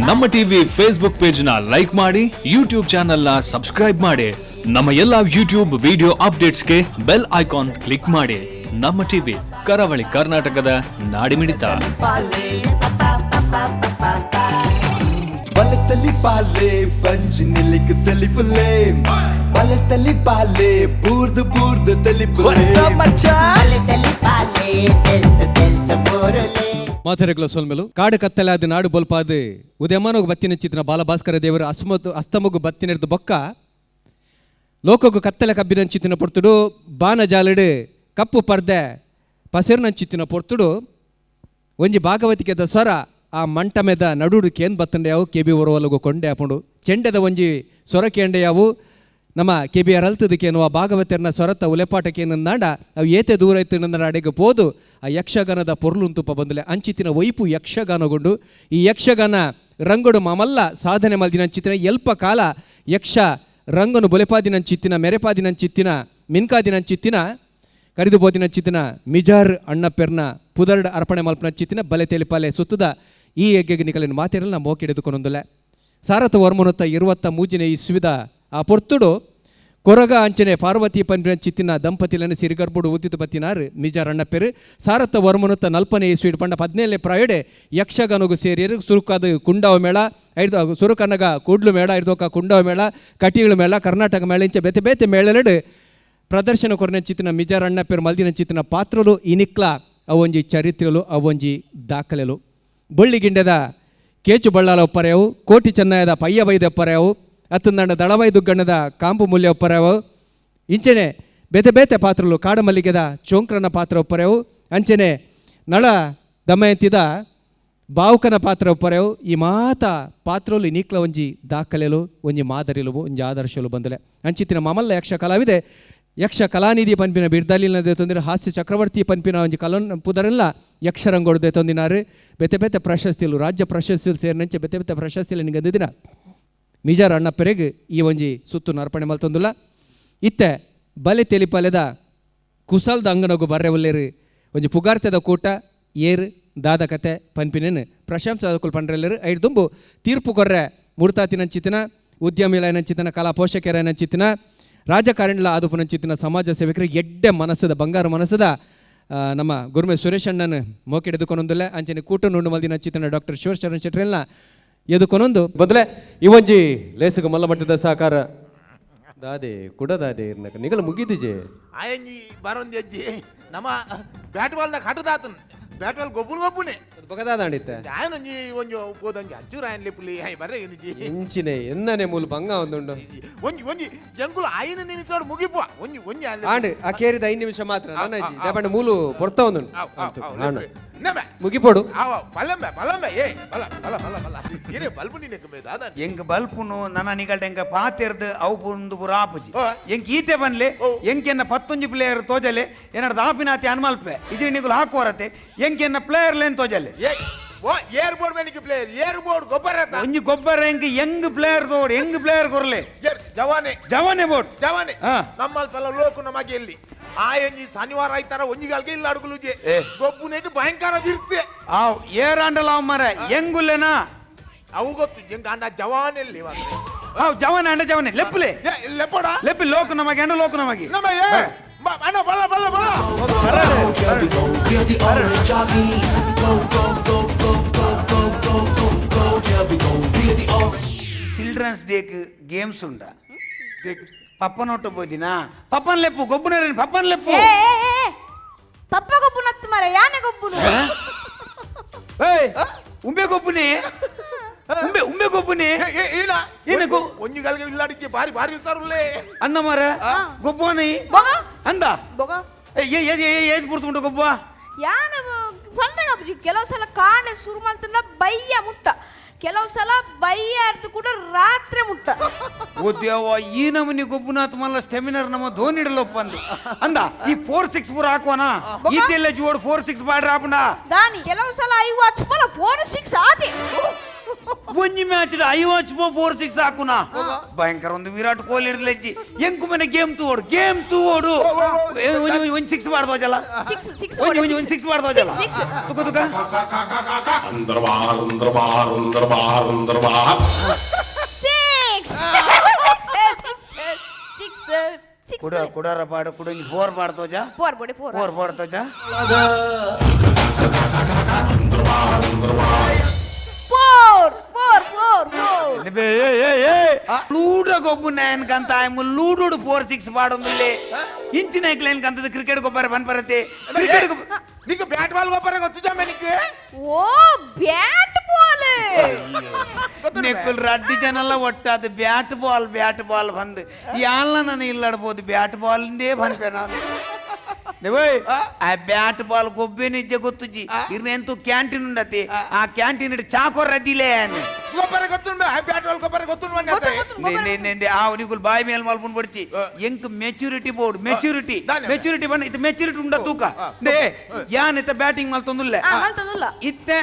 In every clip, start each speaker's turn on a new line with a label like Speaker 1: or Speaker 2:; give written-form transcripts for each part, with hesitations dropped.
Speaker 1: ನಮ್ಮ TV Facebook page ನ like ಮಾಡಿ, ಯೂಟ್ಯೂಬ್ ಚಾನೆಲ್ ನ ಸಬ್ಸ್ಕ್ರೈಬ್ ಮಾಡಿ. ನಮ್ಮ ಎಲ್ಲಾ ಯೂಟ್ಯೂಬ್ ವಿಡಿಯೋ ಅಪ್ಡೇಟ್ಸ್ಗೆ bell icon click ಮಾಡಿ. ನಮ್ಮ ಟಿವಿ, ಕರಾವಳಿ ಕರ್ನಾಟಕದ ನಾಡಿಮಿಡಿತ.
Speaker 2: ಬಲತಲಿ ಪಾಲೆ ಬಂಜಿ ನಿಲಿಕ್ ತಲಿಪುಲೆ, ಬಲತಲಿ ಪಾಲೆ ಬೂರ್ದು ಬೂರ್ದು ತಲಿಪುಲೆ.
Speaker 3: ಮಾತೆರೆಗಳ ಸೊಲ್ಮೆಲು. ಕಾಡು ಕತ್ತಲಾದ ನಾಡು ಬೊಲ್ಪಾದು ಉದಯಮಾನೋಗು ಬತ್ತಿನ ಚಿತ್ರ ಬಾಲಭಾಸ್ಕರ ದೇವರು ಅಸ್ಮತು ಅಸ್ತಮಗು ಬತ್ತಿನೆರ್ದು ಬೊಕ್ಕ ಲೋಕಗು ಕತ್ತಲೆ ಕಬ್ಬಿನಂಚಿತ್ತಿನ ಪೊರ್ತುಡು, ಬಾನ ಜಾಲಡು ಕಪ್ಪು ಪರ್ದೆ ಪಸಿರ್ನಂಚಿತ್ತಿನ ಪೊರ್ತುಡು, ಒಂಜಿ ಭಾಗವತಿಕೆದ ಸ್ವರ ಆ ಮಂಟಮೆದ ನಡುಡು ಕೇಂದ್ ಬತ್ತಂಡೆ ಯಾವು ಕೆ ಬಿ ಒರವಲಗು ಕೊಂಡೆ ಆಪುಂಡು. ಚೆಂಡೆದ ಒಂಜಿ ಸ್ವರ ಕೇಂಡೆ ಯಾವು ನಮ್ಮ ಕೆ ಬಿ ಅರಲ್ತದಕ್ಕೇನು ಆ ಭಾಗವತರನ ಸ್ವರತ ಉಲೆಪಾಟಕ್ಕೇನಂದಾಂಡ ಅವು ಏತೆ ದೂರ ಇತ್ತು ಅಡೆಗೆ ಪೋದು ಆ ಯಕ್ಷಗಾನದ ಪೊರ್ಲುಂತುಪ ಬಂದಲೆ ಅಂಚಿತಿನ ಒಯ್ಪು ಯಕ್ಷಗಾನಗೊಂಡು ಈ ಯಕ್ಷಗಾನ ರಂಗಡು ಮಾಮಲ್ಲ ಸಾಧನೆ ಮಲ್ದಿನ ಅಂಚಿತ್ತಿನ ಎಲ್ಪ ಕಾಲ ಯಕ್ಷ ರಂಗನು ಬೊಲೆಪಾದಿನಂಚಿತ್ತಿನ ಮೆರೆಪಾದಿನಂಚಿತ್ತಿನ ಮಿನ್ಕಾದಿನಂಚಿತ್ತಿನ ಕರಿದು ಬೋದಿನ ಚಿತ್ತಿನ ಮಿಜಾರ್ ಅಣ್ಣಪ್ಪೆರ್ನ ಪುದರ್ಡ್ ಅರ್ಪಣೆ ಮಲ್ಪನ ಚಿತ್ತಿನ ಬಲೆ ತೆಲಿಪಾಲೆ ಸುತ್ತದ ಈ ಯಜ್ಞಗೆ ನಿಕಲಿನ ಮಾತಿರಲ್ಲ ನಮ್ಮ ಮೋಕಿಡಿದುಕೊಂಡೊಂದುಲೆ. ಸಾರಥ ವರ್ಮನುತ್ತ 23ನೇ ಇಸ್ವಿದ ಆ ಪೊರ್ತುಡು ಕೊರಗ ಅಂಚನೆ ಪಾರ್ವತಿ ಪನ್ಪಿನ ಚಿತ್ತಿನ ದಂಪತಿಲನ ಸಿರಿಗರ್ಬುಡು ಉದ್ದಿತು ಬತ್ತಿನಾರ್ ಮಿಜಾರ್ ಅಣ್ಣಪ್ಪೆರು. ಸಾರಥ ವರ್ಮನುತ್ತ 40ನೇ ಇಸ್ವಿಡ್ ಪಂಡ 17ನೇ ಪ್ರಾಯಡೆ ಯಕ್ಷಗಾನಗು ಸೇರಿಯರು. ಸುರುಕಾದ ಕುಂಡವ ಮೇಳ ಐದು, ಸುರುಕನಗ ಕೂಡ್ಲು ಮೇಳ ಐದೋಕ ಕುಂಡವ ಮೇಳ, ಕಟೀಳು ಮೇಳ, ಕರ್ನಾಟಕ ಮೇಳ, ಇಂಚ ಬೇತೆ ಬೇತೆ ಮೇಳಲೆಡು ಪ್ರದರ್ಶನ ಕೊರನ ಚಿತ್ತಿನ ಮಿಜಾರ್ ಅಣ್ಣಪ್ಪೆರು ಮಲ್ದಿನ ಚಿತ್ತಿನ ಪಾತ್ರಲು ಇನಿಕ್ಲ ಅವೊಂಜಿ ಚರಿತ್ರೆಲು, ಅವೊಂಜಿ ದಾಖಲೆಲು. ಬೊಳ್ಳಿಗಿಂಡದ ಕೇಚು ಬಳ್ಳಾಲ ಒಪ್ಪರೆಯವು, ಕೋಟಿ ಚೆನ್ನಯದ ಪಯ್ಯ ಬೈದ ಒಪ್ಪರೆಯವು, ಅತ್ತಂದಂಡ ದಳವೈ ದುಗ್ಗಣ್ಣದ ಕಾಂಪು ಮೂಲ್ಯ ಒಪ್ಪರೆಯವು, ಇಂಚನೆ ಬೇತೆ ಬೇತೆ ಪಾತ್ರಲು ಕಾಡಮಲ್ಲಿಗೆದ ಚೋಂಕ್ರನ ಪಾತ್ರ ಒಪ್ಪರೆವು, ಅಂಚನೆ ನಳ ದಮಯಂತಿದ ಬಾವುಕನ ಪಾತ್ರ ಒಪ್ಪರೆವು. ಈ ಮಾತ ಪಾತ್ರಲು ನೀಕ್ಲ ಒಂಜಿ ದಾಖಲೆಲು, ಒಂಜಿ ಮಾದರಿಲು, ಒಂಜಿ ಆದರ್ಶಲು ಬಂದಲೆ. ಅಂಚಿತ್ತಿನ ಮಾಮಲ್ಲ ಯಕ್ಷ ಕಲಾವಿದೆ, ಯಕ್ಷ ಕಲಾನಿಧಿ ಪನ್ಪಿನ ಬಿರ್ದಾಲಿನ ತೊಂದಿರ, ಹಾಸ್ಯ ಚಕ್ರವರ್ತಿ ಪನ್ಪಿನ ಒಂಜಿ ಕಲನ್ ಪುದರೆಲ್ಲ ಯಕ್ಷರಂಗೋಡ್ದೆ ತೊಂದಿನಾರು. ಬೇತೆ ಬೇತೆ ಪ್ರಶಸ್ತಿಲು, ರಾಜ್ಯ ಪ್ರಶಸ್ತಿಲು ಸೇರಿನಂಚೆ ಬೇತೆ ಬೇತೆ ಪ್ರಶಸ್ತಿಲು ನಿಗದಿನ ಮಿಜಾರ್ ಅಣ್ಣಪ್ಪರೆಗ್ ಈ ಒಂಜಿ ಸುತ್ತು ಅರ್ಪಣೆ ಮಲ್ತೊಂದುಲ್ಲ. ಇತ್ತೆ ಬಲೆ ತೆಲಿಪಲೆದ ಕುಸಲ್ದ ಅಂಗನಗು ಬರ್ರೆ ಒಲ್ಲೇರು. ಒಂಜಿ ಪುಗಾರ್ತೆದ ಕೂಟ ಏರ್, ದಾದ ಕತೆ ಪನ್ಪಿನೇನು ಪ್ರಶಂಸಾ ಪಂಡ್ರೆಲ್ಲರು. ಐದು ದುಂಬು ತೀರ್ಪು ಕೊರ್ರೆ ಮುರ್ತಾತಿನಂಚಿತ್ತಿನ ಉದ್ಯಮಿಲೈನಂಚಿತ್ತಿನ ಕಲಾ ಪೋಷಕರೈನಂಚಿತ್ತಿನ ರಾಜಕಾರಣಿಲ ಆದುಪುನಂಚಿತ್ತಿನ ಸಮಾಜ ಸೇವಕರಿಗೆ ಎಡ್ಡೆ ಮನಸ್ಸದ ಬಂಗಾರ ಮನಸ್ಸದ ನಮ್ಮ ಗುರುಮೆ ಸುರೇಶ್ ಅಣ್ಣನ ಮೋಕೆಡೆದುಕೊಂಡೊಂದುಲ್ಲ. ಅಂಚನೆ ಕೂಟ ನುಂಡು ಮಲ್ದಿನ ಚಿತ್ತನ ಡಾಕ್ಟರ್ ಶಿವಶರಣ್ ಶೆಟ್ರೆಲ್ನ ಎದುಕೊನೊಂದು ಬದಲೆ ಇವೊಂಜಿ ಲೇಸುಗ ಮಲ್ಲ ಮಟ್ಟದ ಸಹಕಾರ ದಾದೆ ಕುಡ ದಾದೆ ಇರ್ನಕ ನಿಗಲ ಮುಗಿದಿಜೆ.
Speaker 4: ಆಯಂಜಿ ಬರೊಂದು ಅಜ್ಜಿ ನಮ್ಮ ಬ್ಯಾಟ್ ಬಾಲ್ದ ಕಟ್ಟದಾತನ್ ಬ್ಯಾಟ್ ಬಾಲ್ ಗೊಬ್ಬುನು ಗೊಬ್ಬುನೆ.
Speaker 3: ಬಗದಾದಾಂಡಿತ್ತೆ.
Speaker 4: ಆಯನೊಂಜಿ ಒಂಜಿ ಪೋದಂಜಿ ಅಂಚೂರು ಆಯನ್ ಲೆಪ್ಪುಲಿ ಆಯ್ ಬರ್ರೆ ಒಂಜಿ.
Speaker 3: ಇಂಚಿನೆ ಎನ್ನನೆ ಮೂಲು ಬಂಗ ಒಂದುಂಡು.
Speaker 4: ಒಂಜಿ ಒಂಜಿ ಜಂಗುಲು 5 ನಿಮಿಷ ಮುಗಿಪುವ ಒಂಜಿ ಒಂಜಿ ಆಯನ್.
Speaker 3: ಆಂಡ್ ಆ ಕೇರಿದ 5 ನಿಮಿಷ ಮಾತ್ರ ನಾನಾಜಿ ದೇಪಂಡ ಮೂಲು ಪೊರ್ತ ಒಂದುಂಡು. ಆಂಡ್.
Speaker 4: ನಮೆ.
Speaker 3: ಮುಗಿಪೋಡು.
Speaker 4: ಆವ ಬಲಂಬೆ ಬಲಂಬೆ ಏ ಬಲ ಬಲ ಬಲ ಬಲ ಇರೆ ಬಲ್ಬು ನಿನಕ್ಕೆ ಮೇ ದಾದ.
Speaker 5: ಎಂಕ್ ಬಲ್ಪುನು ನನ ನಿಗಲ್ಟ ಎಂಕ ಪಾತೆರ್ದು ಅವು ಪುಂದು ಪೂರ ಆಪುಜಿ.
Speaker 4: ಓ.
Speaker 5: ಎಂಕ್ ಈತೆ ಬನ್ಲೆ.
Speaker 4: ಓ.
Speaker 5: ಎಂಕ್ ಎನ್ನ ಪತ್ತೊಂಜಿ ಪ್ಲೇಯರ್ ತೋಜಲೆ, ಎನ್ನಡ ದಾಪಿನಾತಿ ಅನ್ಮಲ್ಪೆ ಇಜಿ ನಿಗುಲು ಹಾಕುವರತೆ. ಎಂಕ್ ಎನ್ನ ಪ್ಲೇಯರ್ ಲೇನ್ ತೋಜಲೆ.
Speaker 4: ಏ ಓ ಏರ್ ಬೋರ್ಡ್ ಮೇನಿಗೆ player air board ಗೊಬ್ಬರ ಆತ.
Speaker 5: ಒಂಜಿ ಗೊಬ್ಬರ ಎಂಕ್ ಯಂಗ್ ಪ್ಲೇಯರ್ ತೋಡು, ಯಂಗ್ ಪ್ಲೇಯರ್ ಕೊರ್ಲೆ.
Speaker 4: ಏರ್ ಜವಾನೆ.
Speaker 5: ಜವಾನೆ ಬೋರ್ಡ್.
Speaker 4: ಜವಾನೆ.
Speaker 5: ಹಾ.
Speaker 4: ನಮ್ಮಲ್ಪಲ್ಲ ಲೋಕು ನಮಗೆ ಎಲ್ಲಿ ಆಯಂಜಿ ಶನಿವಾರ ಆಯ್ತಾರ ಒಂಜಿಗಾಲ್ಗೆ ಇಲ್ಲ ಅಡುಗುಲುಜೆ ಗೊಬ್ಬುನೇಟು ಭಯಂಕರ ಬಿರ್ಸೆ.
Speaker 5: ಆವ್ ಏರಾಂಡಲ ಅವ್ ಮರ ಹೆಂಗುಲ್ಲೇನಾ.
Speaker 4: ಅವು ಗೊತ್ತು ಎಂಗ ಅಂಡ ಜವಾನ್ ಎಲ್ಲಿ ಮಾತ್ರ.
Speaker 5: ಆವ್ ಜವಾನೆ ಅಂಡ ಜವಾನೆ ಲೆಪ್ಪುಲೆ.
Speaker 4: ಏ, ಲೆಪ್ಪಡ.
Speaker 5: ಲೆಪ್ಪಿ ಲೋಕು ನಮಗೆ ಅಂಡ ಲೋಕು ನಮಗೆ.
Speaker 4: ನಮ್ಮ ಏ ಅಣ್ಣ ಬಲ್ಲ ಬಲ್ಲ ಬಲ್ಲ.
Speaker 5: ಚಿಲ್ಡ್ರನ್ಸ್ ಡೇಕ್ ಗೇಮ್ಸ್ ಉಂಡ ಪಪ್ಪನೊಟ್ಟು ಬೋದಿನಾ ಪಪ್ಪನ್ ಲೆಪ್ಪು ಗೊಬ್ಬುನ ಪಪ್ಪನ್ ಲೆಪ್ಪು.
Speaker 6: ಏ ಏ, ಏ, ಏ. ಪಪ್ಪ ಗೊಬ್ಬುನತ್ತು ಮರ ಯಾನೆ ಗೊಬ್ಬುನು.
Speaker 5: ಏಯ್ ಉಂಬೆ ಗೊಬ್ಬುನಿ ಉಂಬೆ ಉಂಬೆ ಗೊಬ್ಬುನಿ.
Speaker 4: ಏ, ಏ, ಇಲ್ಲ.
Speaker 5: ಏನು
Speaker 4: ಒಂಜಿಗಾಲ್ಗೆ ಇಲ್ಲ ಅಡಿಗೆ ಬಾರಿ ಬಾರಿ ಹುಷಾರುಲ್ಲೇ.
Speaker 5: ಅಂದ ಮರ ಗೊಬ್ಬುವನಿ.
Speaker 6: ಬೊಗ.
Speaker 5: ಅಂದ.
Speaker 6: ಬೊಗ.
Speaker 5: ಏ ಏ ಏ ಏ ಏಜ್ ಪೂರ್ತಿ ಉಂಟು ಗೊಬ್ಬುವ.
Speaker 6: ಯಾನ ಪಂಡನ ಅಪ್ಪಾಜಿ, ಕೆಲವು ಸಲ ಕಾಣೆ ಶುರು ಮಾಡ್ತಾನ ಬಯ್ಯ ಮುಟ್ಟ, ಕೆಲವು ಸಲ ಬಯ್ಯ ಅರ್ಧ ಕೂಡ ರಾತ್ರಿ ಮುಟ್ಟ.
Speaker 5: ಓ ದೇವ, ಈ ನಮನಿ ಗೊಬ್ಬುನಾಥ್ ಮಲ್ಲ ಸ್ಟೆಮಿನರ್ ನಮ್ಮ ಧೋನಿ ಇಡಲೊಪ್ಪ ಅಂದು ಅಂದ ಈ 4 6 ಪೂರ ಹಾಕುವನಾ.
Speaker 6: ಬೊಕ್ಕ?
Speaker 5: ಈತೆಲ್ಲ ಜೋಡ್ 4 6 ಬಾಡ್ರ ಹಾಪುಂಡ.
Speaker 6: ದಾನಿ ಕೆಲವು ಸಲ ಐವು ಹಚ್ಪಲ 4 6 ಆತಿ.
Speaker 5: ಒಂಜಿ ಮ್ಯಾಚ್ ಐವಚ್ 4-6 ಹಾಕುನಾ ಭಯಂಕರ ಒಂದು ವಿರಾಟ್ ಕೊಹ್ಲಿ ಇರ್ಲೆಜ್ಜಿ ಎಂಕು ಮನೆ ಗೇಮ್ ತೂವೋಡು ಗೇಮ್ ತೂವೋಡು ಒಂಜಿ ಸಿಕ್ಸ್ ಮಾಡ್ದೋಜಲ್ಲ
Speaker 6: ಸಿಕ್ಸ್ ಸಿಕ್ಸ್
Speaker 5: ಒಂಜಿ ಒಂಜಿ ಒಂಜಿ ಸಿಕ್ಸ್ ಮಾಡ್ದೋಜಲ್ಲ
Speaker 6: ಸಿಕ್ಸ್
Speaker 5: ತುಕ ತುಕ
Speaker 7: अंदर बाहर अंदर बाहर अंदर बाहर अंदर बाहर
Speaker 6: six six six
Speaker 5: ಕುಡ ಕುಡಾರ ಪಾಡು ಕುಡ ಒಂಜಿ ಫೋರ್ ಮಾಡ್ದೋಜ
Speaker 6: ಫೋರ್ ಬೋಡೆ ಫೋರ್
Speaker 5: ಫೋರ್ ಫೋರ್ ತೋಜ
Speaker 6: four four four four
Speaker 5: ludo ಗೊಬ್ಬು ನಾಯನ್ಕಂತ ಆಯ್ಮ ಲೂಡೋಡು 4-6 ಪಾಡೊಂದುಲ್ಲೆ ಇಂಚಿನ ಕಂತದ ಕ್ರಿಕೆಟ್ ಗೊಬ್ಬರ ಬನ್ಪರತೆ ಕ್ರಿಕೆಟ್ ಗೊಬ್ಬ
Speaker 4: ನಿಂಗೆ ಬ್ಯಾಟ್ ಬಾಲ್ ಗೊಬ್ಬರ ಗೊತ್ತಿಜಾಮೆ ನಿಂಗೆ
Speaker 6: ಓ bat ball
Speaker 5: ನೆಕ್ಕುಲ್ Reddy ಜನಲ್ಲ ಒಟ್ಟಾದ bat ball bat ball ಬಂದು ಯಾಲ್ಲ ನಾನು ಇಲ್ಲಾಡ್ಬೋದು ಬ್ಯಾಟ್ ಬಾಲ್ ಇಂದೇ ಬಂದ್ಪೆ ನಾನು ಆ ಬ್ಯಾಟ್ ಬಾಲ್ ಗೊಬ್ಬೆ ನಿಜ ಗೊತ್ತುಜಿ ಇರ್ನೆಂತು ಕ್ಯಾಂಟೀನ್ ಉಂಡತಿ ಆ ಕ್ಯಾಂಟೀನ್ ಇಟ್ಟು ಚಾಕೋ ರದ್ದಿಲೇ
Speaker 4: ಗೊಬ್ಬರ ಗೊತ್ತುಂಡು ಆ ಬ್ಯಾಟ್ ಬಾಲ್ ಗೊಬ್ಬರ ಗೊತ್ತುಂಡು
Speaker 5: ಆ ನಿಗುಲ್ ಬಾಯಿ ಮೇಲ್ ಮಲ್ಪುನ್ ಬಡ್ಚಿ ಎಂಕ್ maturity board maturity maturity ಬಣ್ಣ ಇತ್ತ ಮೆಚುರಿಟಿ ಉಂಡ ತೂಕ they ಯಾನ್ ಇತ್ತ ಬ್ಯಾಟಿಂಗ್ ಮಲ್ತೊಂದುಲ್ಲೆ
Speaker 6: ಮಲ್ತೊಂದುಲ್ಲ
Speaker 5: ಇತ್ತೆ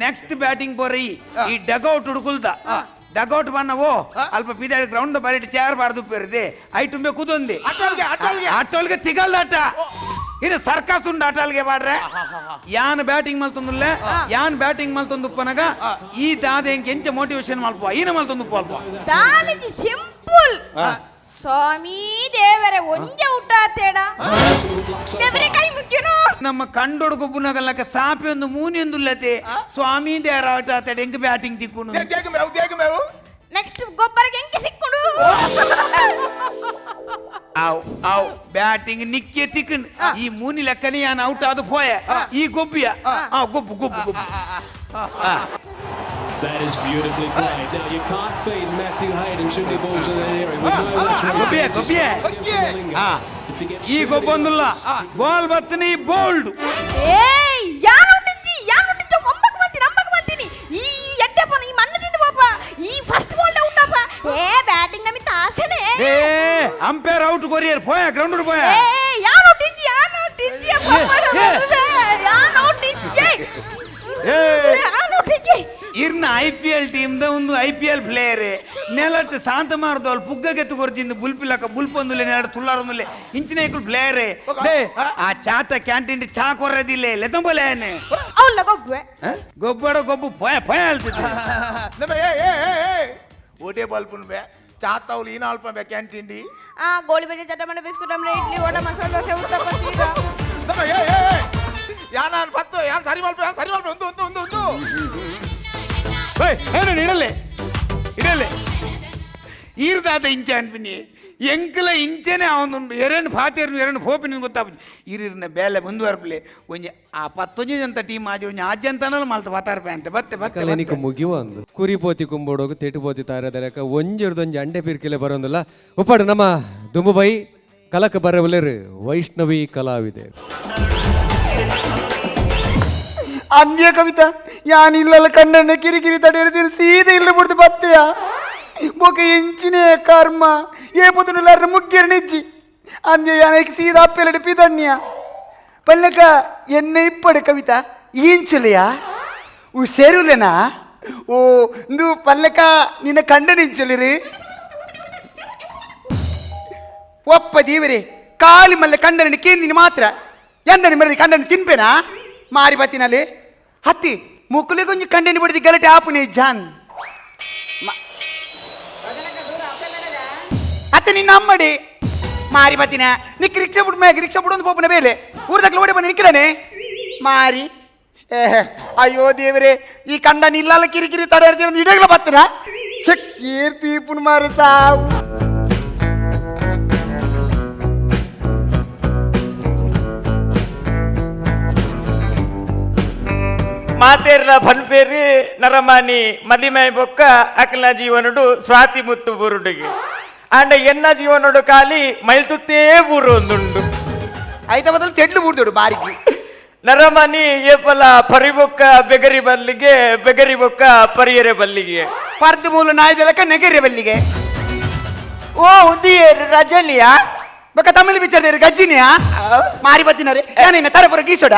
Speaker 5: ನೆಕ್ಸ್ಟ್ ಬ್ಯಾಟಿಂಗ್ ಬೋರಿ ಈ ಡಗೌಟ್ ಹುಡುಕುಲ್ದ ಡಗೌಟ್ ಬನ್ನವೋ ಅಲ್ಪ ಪಿದಾಡಿ ಗ್ರೌಂಡ್ ಬರೀಟ್ ಚೇರ್ ಬಾರ್ದು ಪೇರಿದೆ ಐಟುಂಬೆ ಕುದೊಂದಿ
Speaker 4: ಆಟೋಲ್ಗೆ ಆಟೋಲ್ಗೆ
Speaker 5: ಆಟೋಲ್ಗೆ ತಿಗಲ್ದ ಆಟ ಇದು ಸರ್ಕಸ್ ಉಂಡು ಆಟೋಲ್ಗೆ ಬಾಡ್ರೆ ಯಾನ್ ಬ್ಯಾಟಿಂಗ್ ಮಲ್ತೊಂದುಲ್ಲೆ ಯಾನ್ ಬ್ಯಾಟಿಂಗ್ ಮಲ್ತೊಂದುಪ್ಪನಗ ಈ ದಾದ ಎಂಕ್ ಎಂಚ ಮೋಟಿವೇಶನ್ ಮಲ್ಪ ಈನ ಮಲ್ತೊಂದುಪ್ಪ ಅಲ್ಪ
Speaker 6: ದಾನಿಜಿ ಸಿಂಪಲ್ ಸ್ವಾಮಿ ದೇವರೇ ಒಂಜೆ ಊಟ ದೇವರೇ ಕೈ ಮುಖ್ಯನು
Speaker 5: ನಮ್ಮ ಕಂಡೋಡು ಗೊಬ್ಬುನಗಲ್ಲಕ ಸಾಪೆ ಒಂದು ಮೂನಿ ಒಂದುಲ್ಲತೆ ಸ್ವಾಮಿ ದೇವರ ಆಟ ಆತೇಡ ಎಂಕ್ ಬ್ಯಾಟಿಂಗ್ ತಿಕ್ಕುನು
Speaker 4: ಮೇವು ದೇಗ ಮೇವು
Speaker 6: ನೆಕ್ಸ್ಟ್ ಗೊಬ್ಬರಕ್ಕೆ ಎಂಕೆ ಸಿಕ್ಕುಡು
Speaker 5: ಆವ್ ಆವ್ ಬ್ಯಾಟಿಂಗ್ ನಿಕ್ಕೆ ತಿಕ್ಕನ್ ಈ ಮೂನಿ ಲೆಕ್ಕನೆ ಯಾನ್ ಔಟ್ ಆದ ಪೋಯ ಈ ಗೊಬ್ಬಿಯ ಆ ಗೊಬ್ಬು ಗೊಬ್ಬು ಗೊಬ್ಬು
Speaker 8: That is beautifully played. Now you can't feed Matthew Hayden too many balls in that area. We know that's where
Speaker 5: ಗೊಬ್ಬಿಯ ಗೊಬ್ಬಿಯ ಆ ಈ ಗೊಬ್ಬೊಂದುಲ್ಲ ಬಾಲ್ ಬತ್ತನಿ ಬೋಲ್ಡ್
Speaker 6: ಏಯ್ ಯಾರು ಉಂಡಿದ್ದಿ ಯಾರು ಉಂಡಿದ್ದು ಒಂಬಕ್ ಬಂತೀನಿ ಅಂಬಕ್ ಬಂತೀನಿ ಈ ಎಡ್ಡೆಪ್ಪನ ಈ ಮಣ್ಣು ತಿಂದು ಪಾಪ ಈ ಫಸ್ಟ್ ಬಾಲ್ ಔಟಪ್ಪ ಏ ಬ್ಯಾಟಿಂಗ್ ನಮಿ ತಾಸನೆ
Speaker 5: ಏ umpire out courier ಪೋಯ ground ಪೋಯ
Speaker 6: ಏ ಯಾರು ಉಂಡಿದ್ದಿ ಯಾರು ಉಂಡಿದ್ದಿ ಯಾರು ಉಂಡಿದ್ದಿ ಯಾರು ಉಂಡಿದ್ದಿ
Speaker 5: ಇರ್ನ I P L team the ಒಂದು I P L player ನೆಲಟ್ ಶಾಂತ ಮಾರ್ದೋಲ್ ಪುಗ್ಗ ಗೆತ್ತು ಕೊರ್ಜಿಂದು ಬುಲ್ಪಿಲಕ ಬುಲ್ಪೊಂದುಲೆ ನೆಲಟ್ ತುಲ್ಲಾರೊಂದುಲೆ ಇಂಚಿನ ಐಕುಲ್ ಪ್ಲೇಯರ್ ಆ ಚಾತ ಕ್ಯಾಂಟೀನ್ ಚಾ ಕೊರ್ರದಿಲ್ಲ ಲೆತಂಬಲೆ
Speaker 6: ಅವಲ್ಲ ಗೊಬ್ಬೆ
Speaker 5: ಗೊಬ್ಬಡ ಗೊಬ್ಬು ಪೋಯ ಪೋಯ ಹೇಳ್ತಿದ್ದೆ
Speaker 4: ನಮ್ಮ ಏ ಏ ಏ ಓಟೆ ಬಾಲ್ ಬೇ ಚಾತಾವ್ಲು ಈನ ಅಲ್ಪ ಬೇ ಕ್ಯಾಂಟೀನ್ ಡಿ
Speaker 6: ಆ ಗೋಳಿ ಬಜೆ ಚಟಮಟ ಬಿಸ್ಕುಟ್ ಆಮ್ಲೆಟ್ ಇಡ್ಲಿ ವಡ ಮಸಾಲೆ ದೋಸೆ ಉತ್ತಪ್ಪ ಸೀರಾ
Speaker 4: ನಮ್ಮ ಏ ಏ ಯಾನ್ ಪತ್ತು ಯಾನ್ ಸರಿ ಮಲ್ಪ ಯಾನ್ ಸರಿ ಮಲ್ಪ ಒಂದು ಒಂದು ಒಂದು ಒಂದು
Speaker 5: ಏನು ಇಡಲೆ ಇಡಲೆ ಈರ್ದಾದ ಇಂಚೆ ಅನ್ಪಿನಿ ಎಂಕಲ ಇಂಚೆನೆ ಅವನು ಎರಡು ಫಾತೇರ್ನು ಎರಡು ಫೋಪಿನ ಗೊತ್ತಾಪುಜಿ ಇರಿರ್ನ ಬೇಲೆ ಮುಂದುವರ್ಪಲೆ ಒಂಜಿ ಆ ಪತ್ತೊಂಜಿ ಜಂತ ಟೀಮ್ ಆಜಿ ಒಂಜಿ ಆಜಂತನಲ್ಲ ಮಲ್ತ ಪತ್ತಾರು ಅಂತ ಬತ್ತೆ ಬತ್ತೆ
Speaker 3: ಕಲೆನಿಕ್ ಮುಗಿಯುವ ಅಂದು ಕುರಿಪೋತಿ ಕುಂಬೋಡೋಗು ತೆಟುಪೋತಿ ತಾರದಲಕ ಒಂಜಿರ್ದೊಂಜಿ ಅಂಡೆ ಪಿರ್ಕಿಲೆ ಬರೋಂದಿಲ್ಲ ಉಪ್ಪಾಡು ನಮ್ಮ ದುಂಬುಬೈ ಕಲಕ ಬರವಲೇರು ವೈಷ್ಣವಿ ಕಲಾವಿದೆ
Speaker 9: ಅಂದ್ಯ ಕವಿತಾ ಯಾನಿಲ್ಲಲ್ಲ ಕಣ್ಣನ್ನ ಕಿರಿಕಿರಿ ತಡೆಯರು ಸೀದೆ ಇಲ್ಲ ಬಿಡ್ದು ಬತ್ತೆಯ ಬೊಕ ಎಂಚಿನೇ ಕರ್ಮ ಏ ಪೊತುನುಲಾರ್ನ ಮುಖ್ಯರ ನಿಜ್ಜಿ ಅಂದ್ಯ ಯಾನಕ್ಕೆ ಸೀದಾ ಅಪ್ಪೆಲಡಿ ಪಿದಣ್ಯ ಪಲ್ಲಕ ಎನ್ನ ಇಪ್ಪಡು ಕವಿತಾ ಈಂಚುಲೆಯಾ ಉಷೇರುಲೆನಾ ಓ ಇಂದು ಪಲ್ಲಕ ನಿನ್ನ ಕಂಡ ನಿಂಚಲಿರಿ ಒಪ್ಪ ದೇವರೇ ಕಾಲಿ ಮಲ್ಲ ಕಂಡನ ಕೇಂದಿನಿ ಮಾತ್ರ ಎಂದನಿ ಮರಿ ಕಂಡನ ತಿನ್ಪೇನಾ ಮಾರಿ ಬತ್ತಿನಲ್ಲಿ ಹತ್ತಿ ಮುಕ್ಕುಲಿ ಕೊಂಚ ಕಂಡನಿ ಬಿಡಿದಿ ಗಲಟೆ ಆಪುನೆ ಜಾನ್ ಅತ್ತ ನಿನ್ನ ಅಮ್ಮಡಿ ಮಾರಿ ಬತ್ತಿನ ನಿಕ್ ರಿಕ್ಷಾ ಬಿಡು ಮ್ಯಾಗ ರಿಕ್ಷಾ ಬಿಡು ಒಂದು ಪೋಪನ ಬೇಲೆ ಊರ್ದಾಗ್ಲ ಓಡಿ ಬಂದು ನಿಕ್ಕಿದಾನೆ ಮಾರಿ ಏ ಅಯ್ಯೋ ದೇವರೇ ಈ ಕಂಡ ನಿಲ್ಲಲ್ಲ ಕಿರಿಕಿರಿ ತಡೆ ಇಡಗ್ಲ ಬತ್ತನ ಚೆಕ್ ಏರ್ ತೀಪುನ್ ಮಾರು ಸಾವು
Speaker 10: ಮಾತೇರ್ಲ ಭನ್ಪೇರಿ ನರಮಾನಿ ಮದಿಮೈ ಬೊಕ್ಕ ಅಕಲ ಜೀವನುಡು ಸ್ವಾತಿ ಮುತ್ತು ಬುರುಡುಗೆ ಆಂಡ ಎನ್ನ ಜೀವನುಡು ಖಾಲಿ ಮೈಲ್ತುತ್ತೇ ಬೂರು ಒಂದುಂಡು
Speaker 9: ಐತ ಬದಲು ತೆಡ್ಲು ಬೂಡ್ದೋಡು ಬಾರಿಗೆ
Speaker 10: ನರಮನಿ ಏಪಲ ಪರಿಬೊಕ್ಕ ಬೆಗರಿ ಬಲ್ಲಿಗೆ ಬೆಗರಿ ಬೊಕ್ಕ ಪರಿಯರೆ ಬಲ್ಲಿಗೆ
Speaker 9: ಪರ್ದು ಮೂಲ ನಾಯ್ದಲಕ ನೆಗೆರೆ ಬಲ್ಲಿಗೆ
Speaker 10: ಓ ಉದಿಯೇರು ರಜನಿಯಾ
Speaker 9: ಬೊಕ್ಕ ತಮಿಳು ಪಿಕ್ಚರ್ ಗಜ್ಜಿನಿಯಾ ಮಾರಿ ಬತ್ತಿನವ್ರೆ ಯಾನೇನ ತರಪುರ ಗೀಸೋಡ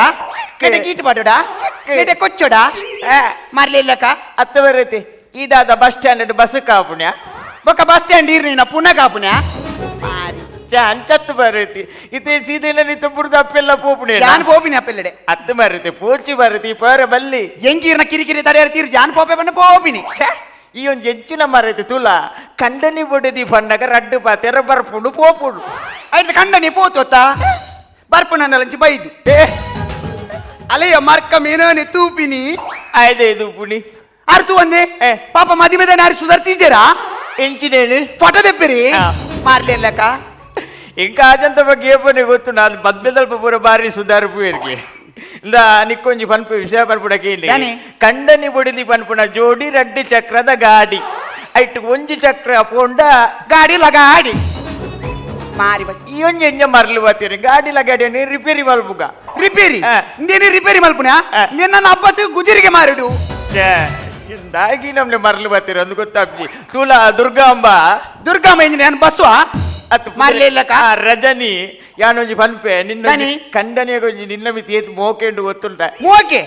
Speaker 9: ನೆಟೆ ಗೀಟು ಪಾಡೋಡ ನೆಟೆ ಕೊಚ್ಚೋಡ ಮಾರ್ಲಿಲ್ಲಕ
Speaker 10: ಅತ್ತ ಬರೈತಿ ಇದಾದ bus stand bus ಕಾಪುಣ್ಯ
Speaker 9: ಬೊಕ್ಕ ಬಸ್ ಸ್ಟ್ಯಾಂಡ್ ಇರ್ನಿ ಪುನಃ ಕಾಪುಣ್ಯ
Speaker 10: ಅಂಚತ್ತು ಬರೈತಿ ಇತ್ತೆ ಸೀದೆಲ್ಲ ನಿತ್ತ ಬುಡ್ದು ಅಪ್ಪೆಲ್ಲ ಪೋಪುಣೆ
Speaker 9: ಯಾನ್ ಪೋಪಿನಿ ಅಪ್ಪೆಲ್ಲೆಡೆ
Speaker 10: ಅತ್ತು ಬರೈತಿ ಪೋಚಿ ಬರೈತಿ ಪೋರ ಬಲ್ಲಿ
Speaker 9: ಎಂಕೀರ್ನ ಕಿರಿಕಿರಿ ತಡೆಯರ್ ತೀರ್ ಜಾನ್ ಪೋಪೆ ಬನ್ನ ಪೋಪಿನಿ
Speaker 10: ಈ ಒಂಜಿ ಎಂಚಿನ ಮರೈತಿ ತುಲ ಕಂಡನಿ ಬೊಡೆದಿ ಪಣ್ಣಗ ರಡ್ಡು ಪಾತೆರ ಬರ್ಪುಂಡು ಪೋಪುಂಡು
Speaker 9: ಐತ ಕಂಡನಿ ಪೋತೋತ ಬರ್ಪುನಂಚಿ ಬೈದು ಅಲೆಯ ಮರ್ಕ ಮೀನನೆ ತೂಪಿನಿ
Speaker 10: ಆಯ್ದು ಪುಣಿ
Speaker 9: ಅರ್ತು ಒಂದೇ ಪಾಪ ಮದಿಮೆದ ನಾರಿ ಸುಧಾರ್ತಿದ್ದೀರಾ
Speaker 10: ಎಂಚಿನೇನು
Speaker 9: ಫೋಟೋ ತೆಪ್ಪಿರಿ ಮಾರ್ಲಿಲ್ಲಕ್ಕ
Speaker 10: ఇంకా అదంత ಬಗ್ಗೆ ಏಪನೆ ಗೊತ್ತು ನಾನು ಬದ್ಮೆದಲ್ಪ ಪೂರ ಬಾರಿ ಸುಧಾರಪು ಇರ್ಗೆ ಇಂದ ನಿಕ್ಕೊಂಜಿ ಪನ್ಪು ವಿಷಯ ಪನ್ಪುಡಕ್ಕೆ ಇಲ್ಲಿ ಕಂಡನಿ ಬೊಡಿದಿ ಪನ್ಪುನ ಜೋಡಿ ರಡ್ಡಿ ಚಕ್ರದ ಗಾಡಿ ಐಟ್ ಒಂಜಿ ಚಕ್ರ ಪೋಂಡ
Speaker 9: ಗಾಡಿ ಲಗಾಡಿ ಮಾರಿ
Speaker 10: ಈ ಒಂಜಿ ಎಂಜ ಮರ್ಲು ಬತ್ತೀರಿ ಗಾಡಿ ಲಗಾಡಿ ರಿಪೇರಿ ಮಲ್ಪುಗ
Speaker 9: ರಿಪೇರಿ ನೀನು ರಿಪೇರಿ ಮಲ್ಪುನ ನಿನ್ನ ಅಬ್ಬಸ್ ಗುಜರಿಗೆ ಮಾರಿಡು
Speaker 10: ದಾಗಿ ನಮ್ನೆ ಮರ್ಲು ಬತ್ತೀರಿ ಅಂದ್ ಗೊತ್ತಾಪ್ಜಿ ತುಲಾ ದುರ್ಗಾಂಬ
Speaker 9: ದುರ್ಗಾಂಬ ಇಂಜಿನ ಬಸ್ಸುವ ಮಾರ್ಲಿಲ್ಲಕ್ಕ
Speaker 10: ರಜನಿ ಯಾನೊಂಜಿ ಪನ್ಪೆ ನಿನ್ನ ಕಂಡನಿಯ ಒಂಜಿ ನಿನ್ನ ಮಿತಿ ಏತ್ ಮೋಕೆಂಡು ಗೊತ್ತುಂಟ
Speaker 9: ಮೋಕೆ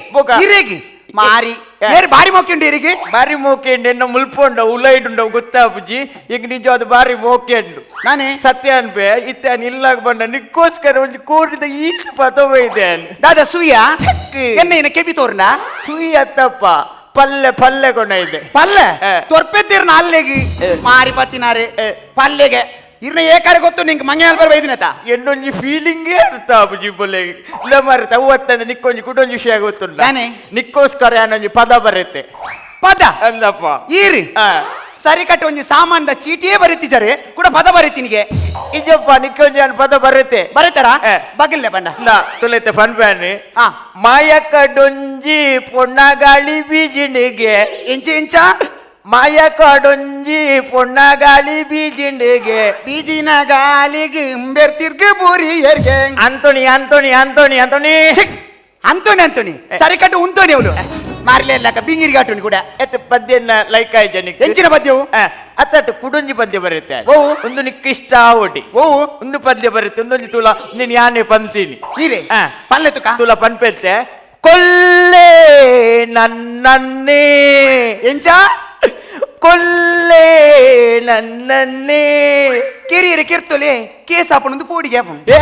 Speaker 9: ಇರೇಗಿ ಮಾರಿ ಏರು ಬಾರಿ ಮೋಕೆಂಡು ಇರಿಗೆ
Speaker 10: ಬಾರಿ ಮೋಕೆಂಡು ಎನ್ನ ಮುಲ್ಪೊಂಡ ಉಲೈಡುಂಡ ಗೊತ್ತಾಪುಜಿ ಈಗ ನಿಜವಾದ ಬಾರಿ ಮೋಕೆಂಡು
Speaker 9: ನಾನೇ
Speaker 10: ಸತ್ಯ ಅನ್ಪೆ ಇತ್ತ ಇಲ್ಲಾಗ ಬಂಡ ನಿಕ್ಕೋಸ್ಕರ ಒಂಜಿ ಕೋರಿದ ಈತ ಪತವ ಇದೆ
Speaker 9: ದಾದಾ ಸೂಯ ಎನ್ನ ಕೆಬಿ ತೋರ್ನ
Speaker 10: ಸುಯಿ ಅತ್ತಪ್ಪ ಪಲ್ಲೆ ಪಲ್ಲೆ ಕೊಣ ಇದೆ
Speaker 9: ಪಲ್ಲೆ ತೊರ್ಪೆತ್ತೀರ್ನ ಅಲ್ಲೆಗಿ ಮಾರಿ ಪತ್ತಿನಾರೆ ಪಲ್ಲೆಗೆ ಇರ್ನ ಏಕಾರೆ ಗೊತ್ತು ನಿಂಗೆ ಮಂಗೆ ಅಲ್ಬರ್ ಬೈದಿನತ
Speaker 10: ಎನ್ನೊಂಜಿ ಫೀಲಿಂಗೇ ಅರ್ಥ ಆಪುಜಿ ಪೊಲೆ ಇಲ್ಲ ಮಾರಿತ ಅವತ್ತಂದ್ರೆ ನಿಕ್ಕೊಂಜಿ ಕುಟೊಂಜಿ ವಿಷಯ ಗೊತ್ತುಂಟ ನಿಕ್ಕೋಸ್ಕರ ಯಾನೊಂಜಿ ಪದ ಬರುತ್ತೆ
Speaker 9: ಪದ
Speaker 10: ಅಂದಪ್ಪ
Speaker 9: ಈರಿ ಸರಿ ಕಟ್ಟ ಒಂಜಿ ಸಾಮಾನ್ದ ಚೀಟಿಯೇ ಬರೀತಿಜಾರೆ ಕೂಡ ಪದ ಬರೀತಿನಿಗೆ
Speaker 10: ಇಜಪ್ಪ ನಿಕ್ಕೊಂಜಿ ಯಾನ್ ಪದ ಬರುತ್ತೆ
Speaker 9: ಬರೀತಾರ ಬಗಿಲ್ಲೆ ಬಂಡ
Speaker 10: ತುಲೈತೆ ಫನ್ ಫ್ಯಾನ್ ಮಾಯಕಡೊಂಜಿ ಪೊಣ್ಣಗಾಳಿ ಬೀಜಿಣಿಗೆ
Speaker 9: ಇಂಚ ಇಂಚ
Speaker 10: ಮಾಯಕಾಡೊಂಜಿ ಪೊಣ್ಣಗಾಳಿ ಬೀಜಿಂಡಿಗೆ
Speaker 9: ಬೀಜಿನ ಗಾಲಿಗೆ ಇಂಬೆರ್ತಿರ್ಗೆ ಬೂರಿಯರ್ಗೆ
Speaker 10: Anthony Anthony Anthony Anthony
Speaker 9: Anthony Anthony ಸರಿ ಕಟ್ಟು ಉಂತೋನಿ ಅವಳು ಮಾರ್ಲಿಲ್ಲಕ್ಕ ಬಿಂಗಿರಿಗೆ ಆಟೋನಿ ಕೂಡ
Speaker 10: ಎತ್ತ ಪದ್ಯನ ಲೈಕ್ ಆಯ್ತು ನಿಕ್
Speaker 9: ಎಂಚಿನ ಪದ್ಯವು
Speaker 10: ಅತ್ತ ಕುಡೊಂಜಿ ಪದ್ಯ ಬರುತ್ತೆ ಒಂದು ನಿಕ್ ಇಷ್ಟ ಆವಟಿ ಒಂದು ಪದ್ಯ ಬರುತ್ತೆ ಒಂದೊಂಜಿ ತುಳ ನೀನ್ ಯಾನೆ ಪಂತೀನಿ
Speaker 9: ನೀರೇ ಪಲ್ಲೆ ತುಕ
Speaker 10: ತುಳ ಪನ್ಪೆತ್ತೆ ಕೊಲ್ಲೆ ನನ್ನನ್ನೇ
Speaker 9: ಎಂಚ
Speaker 10: ಕೊಲ್ಲೆ ನನ್ನನ್ನೇ
Speaker 9: ಕಿರಿಯರು ಕಿರ್ತೊಲೆ ಕೇಸ್ ಹಾಪಣಂದು ಪೋಡಿಗೆ ಹಾಪಣ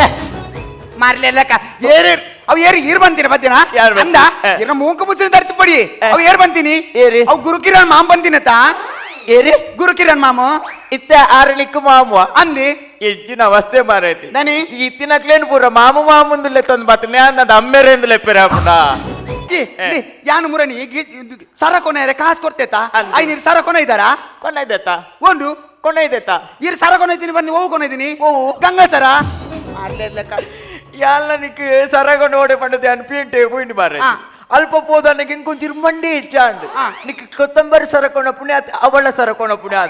Speaker 9: ಮಾರ್ಲಿಲ್ಲಕ್ಕ ಏರು ಅವು ಏರು ಇರ್ ಬಂತೀನಿ ಬತ್ತಿನ ಅಂದ ಇರ ಮೂಕ ಮುಸ್ರಿ ತರ್ತು ಪಡಿ ಅವು ಏರ್ ಬಂತೀನಿ ಅವು ಗುರುಕಿರಣ್ ಮಾಮ್ ಬಂತೀನತ
Speaker 10: ಏರಿ
Speaker 9: ಗುರುಕಿರಣ್ ಮಾಮ
Speaker 10: ಇತ್ತ ಆರಲಿಕ್ಕು ಮಾಮು
Speaker 9: ಅಂದಿ
Speaker 10: ಹೆಚ್ಚಿನ ಅವಸ್ಥೆ ಮಾರೈತಿ
Speaker 9: ನಾನಿ
Speaker 10: ಈ ತಿನ್ನಕ್ಲೇನು ಪೂರ ಮಾಮು ಮಾಮುಂದುಲೆ ತಂದು ಬತ್ತಿನ ಅನ್ನದ ಅಮ್ಮೆರೇಂದುಲೆ ಪೆರಾಪುಣ
Speaker 9: ಯಾನು ಮುರಣಿ ಸರ ಕೊನೆ ಕಾಸು ಕೊಡ್ತೇತ ಐನೀರು ಸರ ಕೊನೆ ಇದ್ದಾರಾ
Speaker 10: ಕೊನೆ ಇದ್ದತ್ತ
Speaker 9: ಒಂದು
Speaker 10: ಕೊನೆ ಇದ್ದತ್ತ
Speaker 9: ಇರ್ ಸರ ಕೊನೆ ಇದ್ದೀನಿ ಬನ್ನಿ ಓವು ಕೊನೆ ಇದ್ದೀನಿ ಗಂಗಾ ಸರ
Speaker 10: ಯಾಲ ನಿಕ್ ಸರಗೊಂಡು ಓಡೆ ಪಂಡದೆ ಅನ್ ಪೀಂಟೆ ಪೋಯಿಂಟ್ ಬಾರೆ ಅಲ್ಪ ಪೋದನಿಗೆ ಇಂಕೊಂಚಿರು ಮಂಡಿ ಇಚ್ಚಾಂಡ್ ನಿಕ್ ಕೊತ್ತಂಬರಿ ಸರಕೊಣ ಪುಣ್ಯ ಅವಳ ಸರಕೊಣ ಪುಣ್ಯ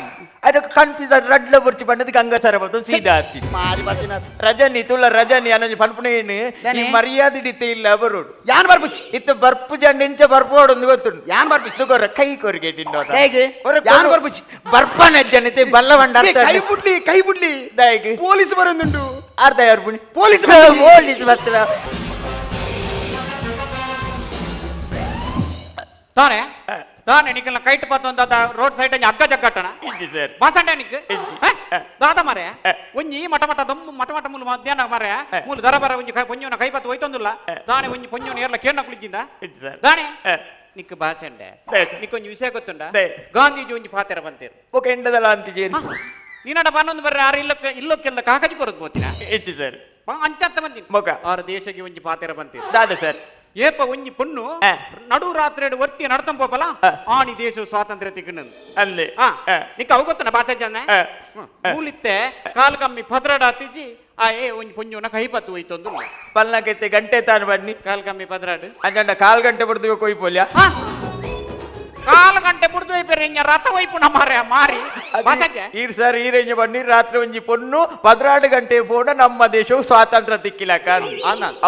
Speaker 10: ಅದಕ್ಕೆ ಕನ್ಫ್ಯೂಸ್ ಅದು ರಡ್ಲ ಬುರ್ಚಿ ಪಂಡದ ಗಂಗಾ ಸರ ಬರ್ತದೆ ಸೀದಾ ಆತಿ ರಜನಿ ತುಳ ರಜನಿ ಅನ್ನೊಂಜಿ ಪನ್ಪುಣೇನು ಈ ಮರ್ಯಾದೆ ಹಿಡಿತೆ ಇಲ್ಲ ಬರೋಡು
Speaker 9: ಯಾನ್ ಬರ್ಪುಚಿ
Speaker 10: ಇತ್ತ ಬರ್ಪು ಜಂಡ ಇಂಚ ಬರ್ಪೋಡೊಂದು ಗೊತ್ತುಂಟು
Speaker 9: ಯಾನ್ ಬರ್ಪುಚಿ
Speaker 10: ಸುಗೊರ ಕೈ ಕೊರಿಗೆ ತಿನ್ನೋದ
Speaker 9: ಹೇಗೆ ಯಾನ್ ಬರ್ಪುಚಿ
Speaker 10: ಬರ್ಪನ ಜನತೆ ಬಲ್ಲವಂಡ
Speaker 9: ಕೈ ಬುಡ್ಲಿ ಕೈ ಬುಡ್ಲಿ ಪೊಲೀಸ್ ಬರೋದುಂಟು
Speaker 10: ಅರ್ಧ ಯಾರು ಪುಣಿ
Speaker 9: ಪೊಲೀಸ್
Speaker 10: ಪೊಲೀಸ್ ಬರ್ತಾರ
Speaker 5: ತಾನೆ ತಾನೆ ನಿಕ್ಕೆಲ್ಲ ಕೈಟ್ ಪತ್ತೊಂದ ರೋಡ್ ಸೈಡ್ ಅಂಜಿ ಅಗ್ಗ ಜಗ್ಗಟ್ಟಣ
Speaker 10: ಸರ್
Speaker 5: ಬಾಸಂಡೆ ನಿಕ್ ದಾದ ಮಾರೆ ಒಂಜಿ ಮಟ ಮಟ ದಮ್ಮು ಮಟ ಮಟ ಮುಲು ಮಧ್ಯಾಹ್ನ ಮಾರೆ ಮೂಲು ದರ ಬರ ಒಂಜಿ ಪೊಂಜೋನ ಕೈ ಪತ್ತು ಹೋಯ್ತೊಂದುಲ್ಲ ದಾನೆ ಒಂಜಿ ಪೊಂಜೋನ ಏರ್ಲ ಕೇರ್ನ ಕುಳಿಜಿಂದ ದಾನೆ ನಿಕ್ ಬಾಸಂಡೆ ನಿಕ್ಕೊಂಜಿ ವಿಷಯ ಗೊತ್ತುಂಡ ಗಾಂಧೀಜಿ ಒಂಜಿ ಪಾತೆರ ಬಂತೇರು
Speaker 10: ಓಕೆ ಎಂಡದಲ್ಲ ಅಂತಿಜೇನು
Speaker 5: ನೀನಡ ಪನ್ನೊಂದು ಬರ್ರೆ ಆರು ಇಲ್ಲಕ್ಕೆ ಇಲ್ಲಕ್ಕೆಲ್ಲ ಕಾಕಜಿ ಕೊರದು ಬೋತಿನ
Speaker 10: ಹೆಚ್ಚು ಸರ್
Speaker 5: ಅಂಚತ್ತ ಬಂದಿನಿ
Speaker 10: ಮೊಕ
Speaker 5: ಆರು ದೇಶಕ್ಕೆ ಒಂಜಿ ಪಾತೆರ ಬಂತೇರು
Speaker 10: ದಾದ ಸರ್
Speaker 5: ಏಪ ಒಂಜಿ ಪೊಣ್ಣು ನಡು ರಾತ್ರಿ ಒತ್ತಿ ನಡ್ತಂ ಪೋಪಲ ಆಣಿ ದೇಶ ಸ್ವಾತಂತ್ರ್ಯ ತಿಕ್ಕಣಂದು
Speaker 10: ಅಲ್ಲಿ
Speaker 5: ನಿಕ್ಕ ಅವು ಗೊತ್ತನ ಭಾಷೆ ಜನ ಮೂಲಿತ್ತೆ ಕಾಲು ಕಮ್ಮಿ ಪದ್ರಡ ಆತಿಜಿ ಆ ಏ ಒಂಜಿ ಪೊಂಜೋನ ಕೈ ಪತ್ತು ಹೋಯ್ತೊಂದು
Speaker 10: ಪಲ್ನಕೈತೆ ಗಂಟೆ ತಾನು ಬನ್ನಿ
Speaker 5: ಕಾಲು ಕಮ್ಮಿ ಪದ್ರಾಡು
Speaker 10: ಅಂಚಂಡ ಕಾಲ್ ಗಂಟೆ ಬಿಡ್ದು ಕೊಯ್ ಪೋಲ್ಯ
Speaker 5: ಕಾಲು ಗಂಟೆ ಬುಡ್ದು ಹೋಯ್ಪೆರೆ ಇಂಜ ರಥ ವೈಪುಣ ಮಾರೆ ಮಾರಿ
Speaker 10: ಈರ್ ಸರ್ ಈರೆಂಜ ಬನ್ನಿ ರಾತ್ರಿ ಒಂಜಿ ಪೊಣ್ಣು 12 ಗಂಟೆ ಪೋಣ ನಮ್ಮ ದೇಶವು ಸ್ವಾತಂತ್ರ್ಯ ತಿಕ್ಕಿಲಕ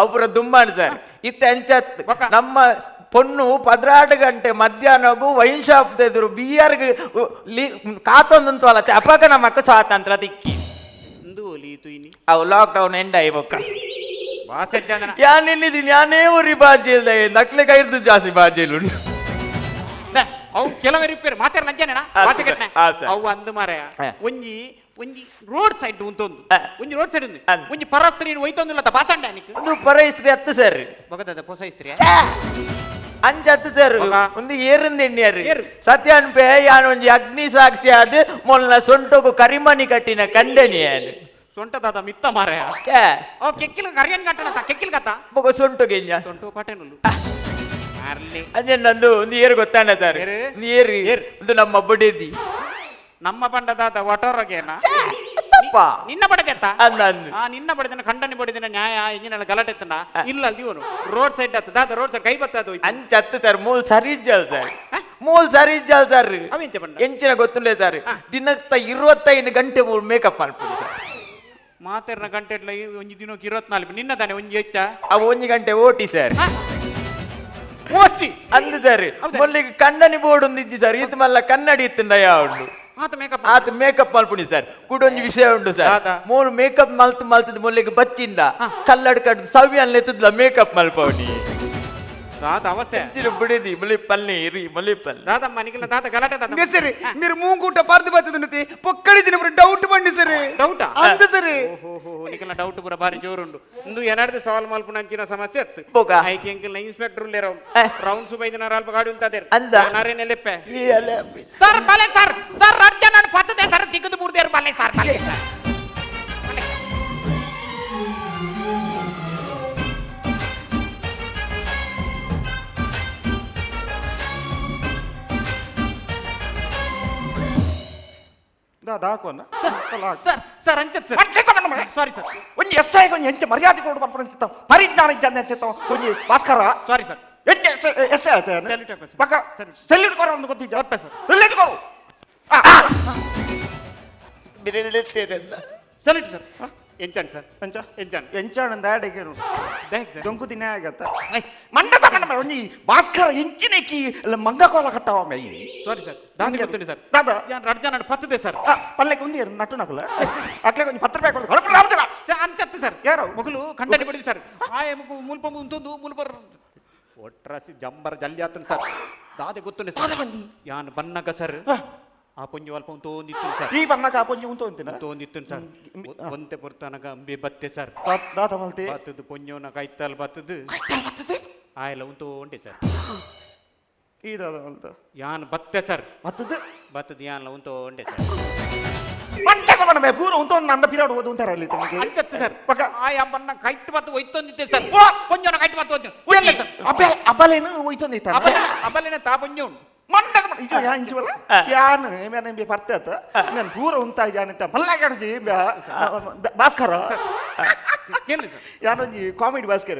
Speaker 10: ಅವರ ದುಮ್ಮಾನ್ ಸರ್ ಇತ್ತ ಅಂಚತ್ ನಮ್ಮ ಪೊಣ್ಣು 12 ಗಂಟೆ ಮಧ್ಯಾಹ್ನಗೂ ವೈನ್ ಶಾಪ್ ಎದುರು ಬಿಯರ್ ಕಾತೊಂದು ಅಲ್ಲ ಅಪಕ ನಮಕ್ ಸ್ವಾತಂತ್ರ್ಯ ತಿಕ್ಕಿ ಅವು lock down end ಆಯ್ಬೊಕ್ಕ ಯಾನೆನ್ನಿದ್ದೀನಿ ಯಾನೇ ಊರಿ ಬಾಜಿ ಇಲ್ದ ನಕ್ಲೆ ಕೈರ್ದು ಜಾಸ್ತಿ ಬಾಜಿ ಉಂಟು
Speaker 5: ಅವು ಕೆಲವರು ರಿಪೇರ್ ಮಾತಾಡ ನಂಜನೇನ ವಾಸಕಟ್ನೆ ಅವು ಅಂದು ಮಾರಾಯ ಒಂಜಿ ಒಂಜಿ ರೋಡ್ ಸೈಡ್ ಉಂತೊಂದು ಒಂಜಿ ರೋಡ್ ಸೈಡ್ ಉಂದು ಒಂಜಿ ಪರಸ್ತ್ರೀ ಒಯ್ತೊಂದಿಲ್ಲ ಬಾಸಂಡ ನಿಕ್
Speaker 10: ಒಂದು ಪರಸ್ತ್ರೀ ಅತ್ತು ಸರ್
Speaker 5: ಬಗದದ ಪೊಸ ಇಸ್ತ್ರಿ
Speaker 10: ಅಂಚತ್ತು ಸರ್ ಒಂದು ಏರಿಂದ ಎಣ್ಣಿಯಾರು ಸತ್ಯ ಅನ್ಪೆ ಯಾನ್ ಒಂಜಿ ಅಗ್ನಿ ಸಾಕ್ಷಿ ಆದ್ ಮೊಲ್ಲ ಸೊಂಟೊಗು ಕರಿಮಣಿ ಕಟ್ಟಿನ ಕಂಡನಿ ಯಾನು
Speaker 5: ಸೊಂಟದಾದ ಮಿತ್ತ ಮಾರಾಯ ಓ ಕೆಕ್ಕಿಲ್ ಕರಿಯನ್ ಕಟ್ಟಣ ಕೆಕ್ಕಿಲ್ ಕತ್ತ
Speaker 10: ಬೊಕ ಸೊಂಟೊಗೆ
Speaker 5: ಸೊಂಟು ಪಟೇನುಲ್ಲು
Speaker 10: ಅಂಜೆ ನಂದು ಒಂದು ಏರು ಗೊತ್ತಾಣ ಸರ್ ಏರು ಒಂದು ನಮ್ಮ ಬುಡೇದಿ
Speaker 5: ನಮ್ಮ ಬಂಡದಾದ ಒಟೋರಗೇನ ನಿನ್ನ ಬಡದೆತ್ತ ನಿನ್ನ ಬಡದಿನ ಖಂಡನೆ ಬಡದಿನ ನ್ಯಾಯ ಇಂಜಿನ ಗಲಾಟೆ ಎತ್ತನ ಇಲ್ಲ ಇವನು ರೋಡ್ ಸೈಡ್ ಆತ ದಾದ ರೋಡ್ ಸೈಡ್ ಕೈ ಬತ್ತದು
Speaker 10: ಅಂಚತ್ತು ಸರ್ ಮೂಲ್ ಸರಿ ಇಜ್ಜಲ್ ಸರ್ ಮೂಲ್ ಸರಿ ಇಜ್ಜಲ್ ಸರ್ ಎಂಚಿನ ಗೊತ್ತಿಲ್ಲ ಸರ್ ದಿನಕ್ತ 25 ಗಂಟೆ ಮೂಲ್ ಮೇಕಪ್ ಮಾಡ್ಬೋದು ಸರ್
Speaker 5: ಮಾತೆರ್ನ ಗಂಟೆ ಒಂಜಿ ದಿನಕ್ಕೆ 24 ನಿನ್ನ ತಾನೆ ಒಂಜಿ ಹೆಚ್ಚ
Speaker 10: ಅವು ಒಂಜಿ ಗಂಟೆ ಓಟಿ ಸರ್
Speaker 5: ಓಟಿ
Speaker 10: ಅಂದು ಸರ್ ಮೊನ್ನೆಗೆ ಕಣ್ಣನಿ ಬೋರ್ಡ್ ಒಂದು ಇಜ್ಜಿ ಸರ್ ಈತ ಮಲ್ಲ ಕನ್ನಡಿ ಇತ್ತಂಡ ಉಂಡು ಆತ ಮೇಕಪ್ ಮಲ್ಪುಣಿ ಸರ್ ಕೂಡೊಂಜಿ ವಿಷಯ ಉಂಡು ಸರ್ ಮೂಲು ಮೇಕಪ್ ಮಲ್ತು ಮಲ್ತದ ಮೊನ್ನೆಗೆ ಬಚ್ಚಿಂದ ಕಲ್ಲಡ್ ಕಡ್ದು ಸವ್ಯ ಎತ್ತದ್ಲ ಮೇಕಪ್ ಮಲ್ಪವನಿ
Speaker 5: ದಾದ ಅವಸ್ಥೆ
Speaker 10: ಬಿಡಿದಿ ಮಲಿ ಪಲ್ನಿ ಇರಿ ಮಲಿ ಪಲ್ನಿ
Speaker 5: ದಾದಮ್ಮ ನಿಗಿಲ್ಲ ದಾದ ಗಲಾಟೆ ದಾದ
Speaker 9: ಸರಿ మీరు ಮೂಂಗೂಟ ಪರ್ದು ಬತ್ತದುಂಡತಿ ಪೊಕ್ಕಡಿ ದಿನ ಡೌಟ್ ಬಂಡಿ ಸರ್
Speaker 5: ಡೌಟ್
Speaker 9: ಅಂದ ಸರ್
Speaker 5: ಓಹೋ ನಿಕಲ್ನ ಡೌಟ್ ಪೂರ ಬಾರಿ ಜೋರುಂಡು ಇಂದು ಏನಾದ್ರು ಸಾಲ್ವ್ ಮಲ್ಪುನಂಚಿನ ಸಮಸ್ಯೆ ಅತ್ತು ಐಕೆ ಎಂಕಲ್ನ ಇನ್ಸ್ಪೆಕ್ಟರ್ ಉಲ್ಲೇರ ರೌಂಡ್ಸ್ ಬೈದಿನ ಅಲ್ಪ ಗಾಡಿ ಉಂತಾದೇರ್ ನಾರೇನೆ ಲೆಪ್ಪೆ ಸರ್ ಬಲೆ ಸರ್ ಸರ್ ಅರ್ಜನ ಪತ್ತದೆ ಸರ್ ದಿಕ್ಕದು ಬೂರ್ದೇರ್ ಬಲೆ ಸರ್ ಬಲೆ sir sir sir ಅಂಚತ್ sir sorry sir
Speaker 4: ಒಂಜಿ ಎಸ್ I ಒಂಜಿ ಎಂಚ ಮರ್ಯಾದೆ ಕೊಡು ಪನ್ಪುನ ಚಿತ್ತ ಪರಿಜ್ಞಾನ ಇಜ್ಜಂದೆ ಅಂಚಿತ್ತ ಒಂಜಿ ಭಾಸ್ಕರ
Speaker 5: ಸಾರಿ ಸರ್
Speaker 4: ಎಂಚ ಎಸ್ I ಆಯ್ತು ಪಕ್ಕ ಸೆಲ್ಯೂಟ್ ಕೊರು ಒಂದು ಗೊತ್ತಿದ್ಯಾ
Speaker 5: ಸರ್
Speaker 4: ಸೆಲ್ಯೂಟ್ ಕೊರು
Speaker 5: ಸೆಲ್ಯೂಟ್ ಸರ್ ಎಂಚಾಣ್ ಸರ್
Speaker 4: ಎಂಚ
Speaker 5: ಎಂಚಾಣ್
Speaker 4: ಎಂಚಾಣ್ ಅಂದ ಆಡಿಗೆ ದೊಂಕು ದಿನ ಆಗತ್ತ ಮಂಡದ ಮಂಡ ಒಂಜಿ ಭಾಸ್ಕರ ಎಂಚಿನೇಕಿ ಮಂಗಕೋಲ ಕಟ್ಟವ ಮೈ
Speaker 5: ಸಾರಿ ಸರ್ ದಾದಿ ಗೊತ್ತುಂಡು ಸರ್
Speaker 4: ದಾದ
Speaker 5: ಯಾನ್ ರಡ್ಜ ನಡು ಪತ್ತದೆ ಸರ್
Speaker 4: ಪಲ್ಲೆಗೆ ಒಂದು ನಟ್ಟು ನಕಲ ಅಕ್ಲೆ ಒಂಜಿ 10 ರೂಪಾಯಿ ಕೊಡು ಹೊರಪು ರಾಮಚಲ
Speaker 5: ಸರ್ ಅಂಚತ್ತು ಸರ್
Speaker 4: ಯಾರು
Speaker 5: ಮಗಳು ಕಂಡನಿ ಬಡಿದು ಸರ್ ಆಯ ಮುಗು ಮುಲ್ಪ ಉಂತೊಂದು ಮುಲ್ಪ ಒಟ್ರಾಸಿ ಜಂಬರ ಜಲ್ಲಿ ಆತನ್ ಸರ್ ದಾದೆ ಗೊತ್ತುಂಡು ಸರ್ ಯಾನ್ ಬನ್ನಗ ಸರ್ ಆ ಪೊಂಜಿ ಅಲ್ಪ ಉಂತೊಂದಿತ್ತು ಸರ್
Speaker 4: ಈ ಬನ್ನಗ ಆ ಪೊಂಜಿ ಉಂತೊಂತಿನ
Speaker 5: ಉಂತೊಂದಿತ್ತು ಸರ್ ಒಂತೆ ಪೊರ್ತನಗ ಅಂಬೆ ಬತ್ತೆ ಸರ್
Speaker 4: ದಾದ ಮಲ್ತಿ
Speaker 5: ಬತ್ತದು ಪೊಂಜೋನ ಕೈತಾಲ್ ಬತ್ತದು ಆಯಲ ಉಂತೋಂಡೆ ಸರ್
Speaker 4: ಈ ದಾದ ಮಲ್ತ
Speaker 5: ಯಾನ್ ಬತ್ತೆ ಸರ್
Speaker 4: ಬತ್ತದು
Speaker 5: ಬತ್ತದು ಯಾನ್ಲ ಉಂತೋಂಡೆ ಸರ್
Speaker 4: ಮಂಟಸ ಮನಮೆ ಪೂರ ಉಂತೊಂದು ನಂದ ಪಿರಾಡು ಓದು ಉಂತಾರ ಅಲ್ಲಿ ತಮಗೆ
Speaker 5: ಅಂಚತ್ತು ಸರ್
Speaker 4: ಪಕ್ಕ
Speaker 5: ಆಯ ಬನ್ನ ಕೈಟ್ ಬತ್ತು ಒಯ್ತೊಂದಿತ್ತೆ ಸರ್ ಪೊಂಜೋನ ಕೈಟ್ ಬತ್ತು ಒಯ್ತು ಸರ್
Speaker 4: ಅಬೆ ಅಬಲೇನು ಒಯ್ತೊಂದಿತ್ತ
Speaker 5: ಅಬಲೇನ ತಾ ಪೊಂಜೋ ಉಂಡು
Speaker 4: ಮಂಡದ ಇದು ಯಾ ಇಂಚುವಲ್ಲ ಯಾನ್ ಮೇನ ಬಿ ಪರ್ತೆ ಆತ ನಾನು ಪೂರ ಉಂತ ಯಾನಿತ ಮಲ್ಲಾಗಣಜಿ ಭಾಸ್ಕರ ಯಾನೊಂಜಿ ಕಾಮಿಡಿ ಭಾಸ್ಕರ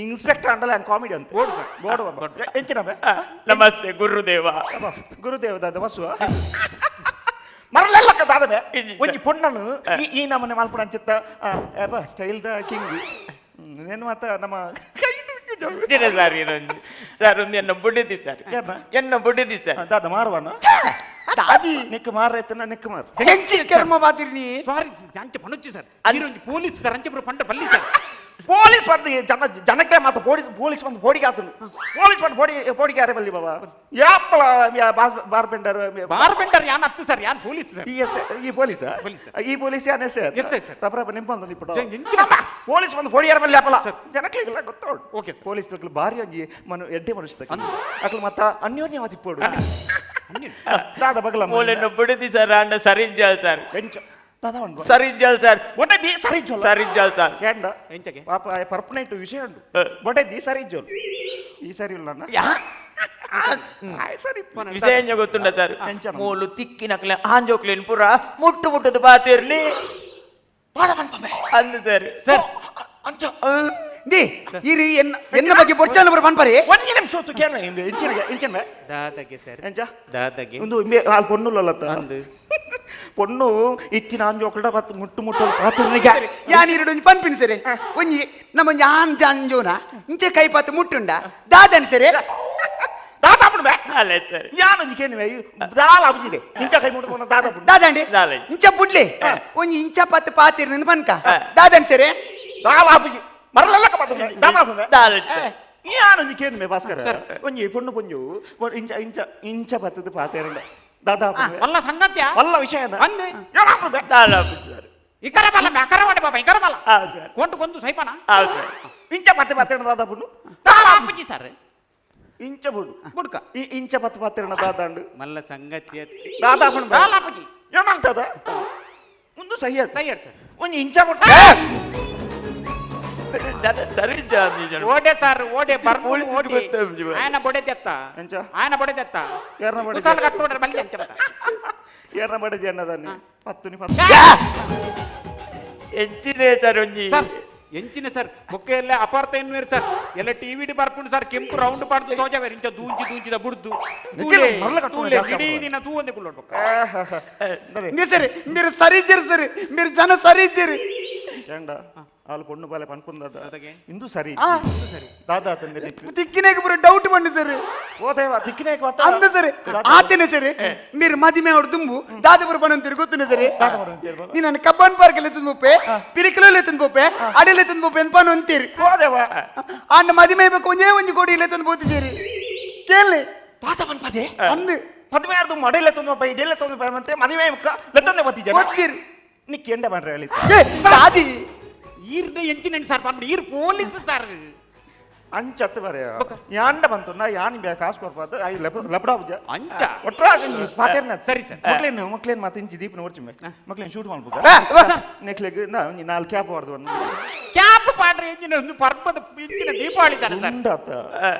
Speaker 4: ಇನ್ಸ್ಪೆಕ್ಟರ್ ಅಂಡಲ್ಲ ಕಾಮಿಡಿ ಅಂತ ಬೋರ್ಡ್ ಸರ್ ಬೋರ್ಡ್ ಎಂಚಿನ
Speaker 10: ನಮಸ್ತೆ ಗುರುದೇವ
Speaker 4: ಗುರುದೇವ ದಾದ ಬಸ್ಸುವ ಮರಲೆಲ್ಲಕ್ಕ ದಾದಬೆ ಒಂಜಿ ಪೊಣ್ಣನು ಈ ನಮನೆ ಮಲ್ಪುಣ ಅಂಚಿತ್ತ style the king ನೇನು ಮಾತ ನಮ್ಮ
Speaker 10: ಸರ್ ಇನ್ನೊಂದು ಸರ್ ಒಂದು ಎನ್ನ ಬುಡಿದಿ ಸರ್ ಎನ್ನ ಬುಡಿದಿ ಸರ್
Speaker 4: ದಾದ ಮಾರುವನ
Speaker 9: ದಾದಿ
Speaker 4: ನಿಕ್ ಮಾರ ಎತ್ತನ ನಿಕ್ ಮಾರು
Speaker 9: ಕೆಂಚಿ ಕರ್ಮ ಬಾತಿರ್ನಿ
Speaker 5: ಸಾರಿ ಅಂಚೆ ಪಣುಚ್ಚಿ ಸರ್ ಈರೊಂಜಿ ಪೊಲೀಸ್ ಸರ್ ಅಂಚೆ ಪಂಡ ಬಲ್ಲಿ ಸರ್
Speaker 4: ಪೊಲೀಸ್ ಬಂದು ಜನ ಜನಕ್ಕೆ ಮಾತು ಪೊಲೀಸ್ ಪೊಲೀಸ್ ಬಂದು ಪೋಡಿಗೆ ಆತನು ಪೊಲೀಸ್ ಬಂದು ಪೋಡಿ ಪೋಡಿಗೆ ಯಾರೇ ಬಲ್ಲಿ ಬಾಬಾ ಯಾಪ್ಪಲ ಬಾರ್ ಬೆಂಡರ್
Speaker 5: ಬಾರ್ ಬೆಂಡರ್ ಯಾನ್ ಹತ್ತು ಸರ್ ಯಾನ್ ಪೊಲೀಸ್ ಸರ್
Speaker 4: ಈ ಎಸ್ ಈ ಪೊಲೀಸ್ ಈ ಪೊಲೀಸ್ ಯಾನ್ S
Speaker 5: S sir
Speaker 4: ತಪ್ಪ ನಿಂಪಂದು ನಿಪ್ಪಡ ಪೊಲೀಸ್ ಬಂದು ಪೋಡಿ ಯಾರ ಬಲ್ಲಿ ಯಾಪಲ ಜನಕ್ಕೆ ಗೊತ್ತಾವಡು
Speaker 5: ಓಕೆ
Speaker 4: ಪೊಲೀಸ್ ಭಾರಿ ಒಂಜಿ ಮನು ಎಡ್ಡೆ ಮನುಷ್ಯ ಅಕ್ಲು ಮತ್ತ ಅನ್ಯೋನ್ಯವಾದ ಇಪ್ಪೋಡು ದಾದ ಬಗಲ
Speaker 10: ಮೂಲೆಯನ್ನು ಬುಡಿದಿ ಸರ್ ಅಂಡ ಸರಿಂಜಲ್ ಸರ್
Speaker 4: ಎಂಚ
Speaker 10: ಸರಿಜಲ್ ಸರ್
Speaker 4: ಬೊಟ್ಟೆ the ಸರಿಜೋಲ್
Speaker 10: ಸರಿಜಲ್ ಸರ್
Speaker 4: ಕೇಂಡ
Speaker 5: ಎಂಚಗೆ
Speaker 4: ಪಾಪ ಪರ್ಪನೈಟ್ ವಿಷಯ ಉಂಟು ಬೊಟ್ಟೆ the ಸರಿಜೋಲ್ ಈ ಸರಿ ಇಲ್ಲ ಸರಿ
Speaker 10: ವಿಷಯ ಎಂಜ ಗೊತ್ತುಂಡ ಸರ್ ಮೂಲು ತಿಕ್ಕಿನಕ್ಲೆ ಆಂಜೋಕ್ಲೇನ್ ಪೂರ ಮುಟ್ಟು ಮುಟ್ಟದ ಬಾತಿರ್ಲಿ ಅಂದು ಸರ್
Speaker 5: ಸರ್
Speaker 4: ಅಂಚ
Speaker 9: the ಇರಿ ಎನ್ನ ಎನ್ನ ಬಗ್ಗೆ ಬೊರ್ಚಾನ ಬರ ಪನ್ಪರಿ
Speaker 4: ಒಂಜಿ ನಿಮಿಷ ಹೊತ್ತು ಕೇನ ಇಂಚಿನ ಇಂಚಿನ
Speaker 5: ದಾದಗೆ ಸರ್
Speaker 4: ಎಂಚ
Speaker 5: ದಾದಗೆ
Speaker 4: ಒಂದು ಅಲ್ಲಿ ಪೊಣ್ಣುಲ್ಲತ್ತ ಪೊಣ್ಣು ಇತ್ತಿನ ಆಂಜೋಕಲ್ಡ ಬತ್ ಮುಟ್ಟು ಮುಟ್ಟು ಪಾತ್ರನಿಗೆ
Speaker 9: ಯಾನ್ ಇರುಡು ಒಂಜಿ ಪನ್ಪಿನ ಸರಿ ಒಂಜಿ ನಮ್ಮ ಒಂಜಿ ಆನ್ ಜಾಂಜೋನ ಇಂಚೆ ಕೈ ಪಾತ್ ಮುಟ್ಟುಂಡ ದಾದನ್ ಸರಿ
Speaker 4: ದಾದಾಪುಡು ಬೇ
Speaker 10: ಅಲ್ಲ ಸರ್
Speaker 4: ಯಾನೊಂಜಿ ಕೇನಿವೆ ದಾಲ ಅಬ್ಜಿದೆ ಇಂಚ ಕೈ ಮುಟ್ಕೊಂಡು ದಾದಾಪುಡು
Speaker 9: ದಾದಂಡಿ ಇಂಚ ಬುಡ್ಲೆ ಒಂಜಿ ಇಂಚ ಪತ್ ಪಾತಿರ್ನ ಪನ್ಕ ದಾದನ್ ಸರಿ
Speaker 4: ದಾಲ ಅಬ್ಜಿ ಮರಲೆಲ್ಲ ದಾದಾಪುಡು
Speaker 10: ದಾಲ
Speaker 4: ಯಾನೊಂಜಿ ಕೇಂದ್ರ ಭಾಸ್ಕರ ಒಂಜಿ ಪೊಣ್ಣು ಪೊಂಜು ಇಂಚ ಇಂಚ ಇಂಚ ಬತ್ತದ ಪಾತೆರಂಡ ದಾದಾ
Speaker 5: వల్ల సంగత్యా
Speaker 4: వల్ల ವಿಷಯ
Speaker 5: ಅಂದೆ.
Speaker 10: ದಾಲ ಸರ್.
Speaker 5: ఇకర బల అకర వాడి బాబా ఇకర బల
Speaker 10: ಆ ಸರ್.
Speaker 5: కొంటు కొందు సైపానా
Speaker 10: ಆ ಸರ್.
Speaker 4: ಇಂಚ ಪತ್ತೆ ಪಾತೆರಂಡ ದಾದಾ ಪುಂಡು
Speaker 5: ఆపుజಿ సార్.
Speaker 4: ಇಂಚ ಬುಡು
Speaker 5: బుಡ್ಕ
Speaker 4: ಇಂಚ ಪತ್ತು ಪಾತೆರಂಡ ದಾದಾಂಡು
Speaker 5: మల్ల సంగతి
Speaker 4: ದಾದಾ ಪುಂಡು
Speaker 5: దాలాపుజಿ
Speaker 4: ಏನಾಗ್ತದ ಮುಂದು ಸಹಿ
Speaker 5: ಸಹಿ ಸರ್.
Speaker 4: ಒಂಜಿ ಇಂಚ ಬುಟ್ಟು
Speaker 10: ದಾದ ಸರಿ ಜಾಮಿ ಜನ.
Speaker 5: ಓಡೆ ಸರ್ ಓಡೆ ಬರ್ಪು
Speaker 10: ಪೊಲೀಸ್
Speaker 5: ಓಡೆ
Speaker 10: ಗೊತ್ತಾಗ್ಬಿಡು.
Speaker 5: ఆయన ಬೊಡೆ తెత్త
Speaker 4: ಎಂಚ?
Speaker 5: ఆయన ಬೊಡೆ తెత్త
Speaker 4: ఎర్ర బొడే
Speaker 5: కుసాలు కట్టుకుంటారు మళ్ళీ ఎంచ బత.
Speaker 4: ఎర్ర బడి అన్నదాన్ని పత్తుని పత్తు
Speaker 10: ಎಂಚಿನೇ ಸರ್ ಒಂಜಿ
Speaker 5: ಸರ್ ಎಂಚಿನ ಸರ್ ಬೊಕ್ಕ ಎಲ್ಲ ಅಪಾರ್ಥ ಎನ್ನುವೇರು ಸರ್ ಎಲ್ಲ ಟಿವಿ ಬರ್ಪುಂಡು ಸರ್ ಕೆಂಪು ರೌಂಡ್ ಪಾಡ್ದು ತೋಜವೇರು ಇಂಚ ದೂಂಚಿ ದೂಂಚಿದ ಬುಡ್ದು
Speaker 4: ನಿಖಿಲ್ ಮರ್ಲ ಕಟ್ಟುವ
Speaker 5: ತೂಲೆ
Speaker 4: ಜಾಸ್ತಿ
Speaker 5: ಇಡೀ
Speaker 4: ಆಗ್ಬೋದು.
Speaker 5: ದಿನ ತೂ ಒಂದೇ ಕುಳ್ಳೋಡು ಬೊಕ್ಕ.
Speaker 9: మీరు సరే మీరు సరిజ్జరు సరే మీరు జన సరిజ్జరు
Speaker 4: ಎಂಡ ಆಲು ಪೊಣ್ಣು ಬಾಲೆ ಪನ್ಪುಂದದ
Speaker 5: ಅದಕ್ಕೆ?
Speaker 4: ಇಂದು ಸರಿ
Speaker 9: ಆ.
Speaker 4: ದಾದಾ ತಂದೆ ದಿಕ್ಕು
Speaker 9: తిక్కినేకి పూర డౌట్ పండి సరే
Speaker 4: ಓದೇವ ದಿಕ್ಕಿನೇಕ್ ಬತ್ತ
Speaker 9: అంద సరే ఆతేనే సరే మీరు మదిమే ఆవిడ దుమ్ము దాదాపుర పని తిరుగుతున్నా సరే
Speaker 4: ದಾದ ಪಣು ಅಂತೀರಿ.
Speaker 9: నేను కబ్బన్ పార్క్ ఎత్తుంది పోపే పిరికిలో ఎత్తుంది పోపే అడలు ఎత్తుంది పోపే ఎంత పని అంತೀರಿ
Speaker 4: ಓದೇವ
Speaker 9: అండ్ మదిమే కొంచెం కొంచెం కోడి ఎత్తుంది పోతే సరి ಕೇಳಿ
Speaker 4: ಪಾತ ಪನ್ಪದೆ
Speaker 9: ಅಂದು
Speaker 4: ಪದ್ಮೆ ಯಾರ್ದು ಮಡೆಲ್ಲ ತೊಂದು ಬೈ ಇದೆಲ್ಲ ತೊಂದು ಬೈ ಮತ್ತೆ ಮದುವೆ ಮುಖ ಲೆತ್ತೊಂದೆ ಬತ್ತಿಜ
Speaker 9: ಹೋಗ್ತೀರಿ
Speaker 4: ನಿಕ್ ಎಂಡ ಮಾಡ್ರೆ ಹೇಳಿ
Speaker 9: ಏ ದಾದಿ
Speaker 5: ಈರ್ನ ಎಂಚಿನ ಸರ್ ಪನ್ಪುಂಡು ಈರ್ ಪೊಲೀಸ್ ಸರ್
Speaker 4: ಅಂಚತ್ತು ಬರೆಯ ಯಾಂಡ ಬಂತು ನಾ ಯಾನ್ ಬೇ ಕಾಸು ಕೊರ್ಪಾದ I ಲಪಡಾ ಬುಜ
Speaker 5: ಅಂಚ
Speaker 4: ಒಟ್ರಾಸಿ ಪಾತೇರ್ನ
Speaker 5: ಸರಿ ಸರ್.
Speaker 4: ಮಕ್ಳೇನ್ ಮಕ್ಳೇನ್ ಮಾತು ಇಂಚಿ ದೀಪನ ಓಡ್ಚಿ ಮಕ್ಳೇನ್ ಶೂಟ್ ಮಾಡ್ಬೇಕು ನೆಕ್ಲೆಗ್ ನಾ ಒಂಜಿ ನಾಲ್ ಕ್ಯಾಪ್ ಹೊಡೆದು
Speaker 5: ಕ್ಯಾಪ್ ಪಾಡ್ರೆ ಎಂಚಿನ ಒಂದು ಪರ್ಬದ ಎಂಚಿನ ದೀಪಾವಳಿ ತಾನೆ ಸರ್
Speaker 4: ಉಂಡಾತ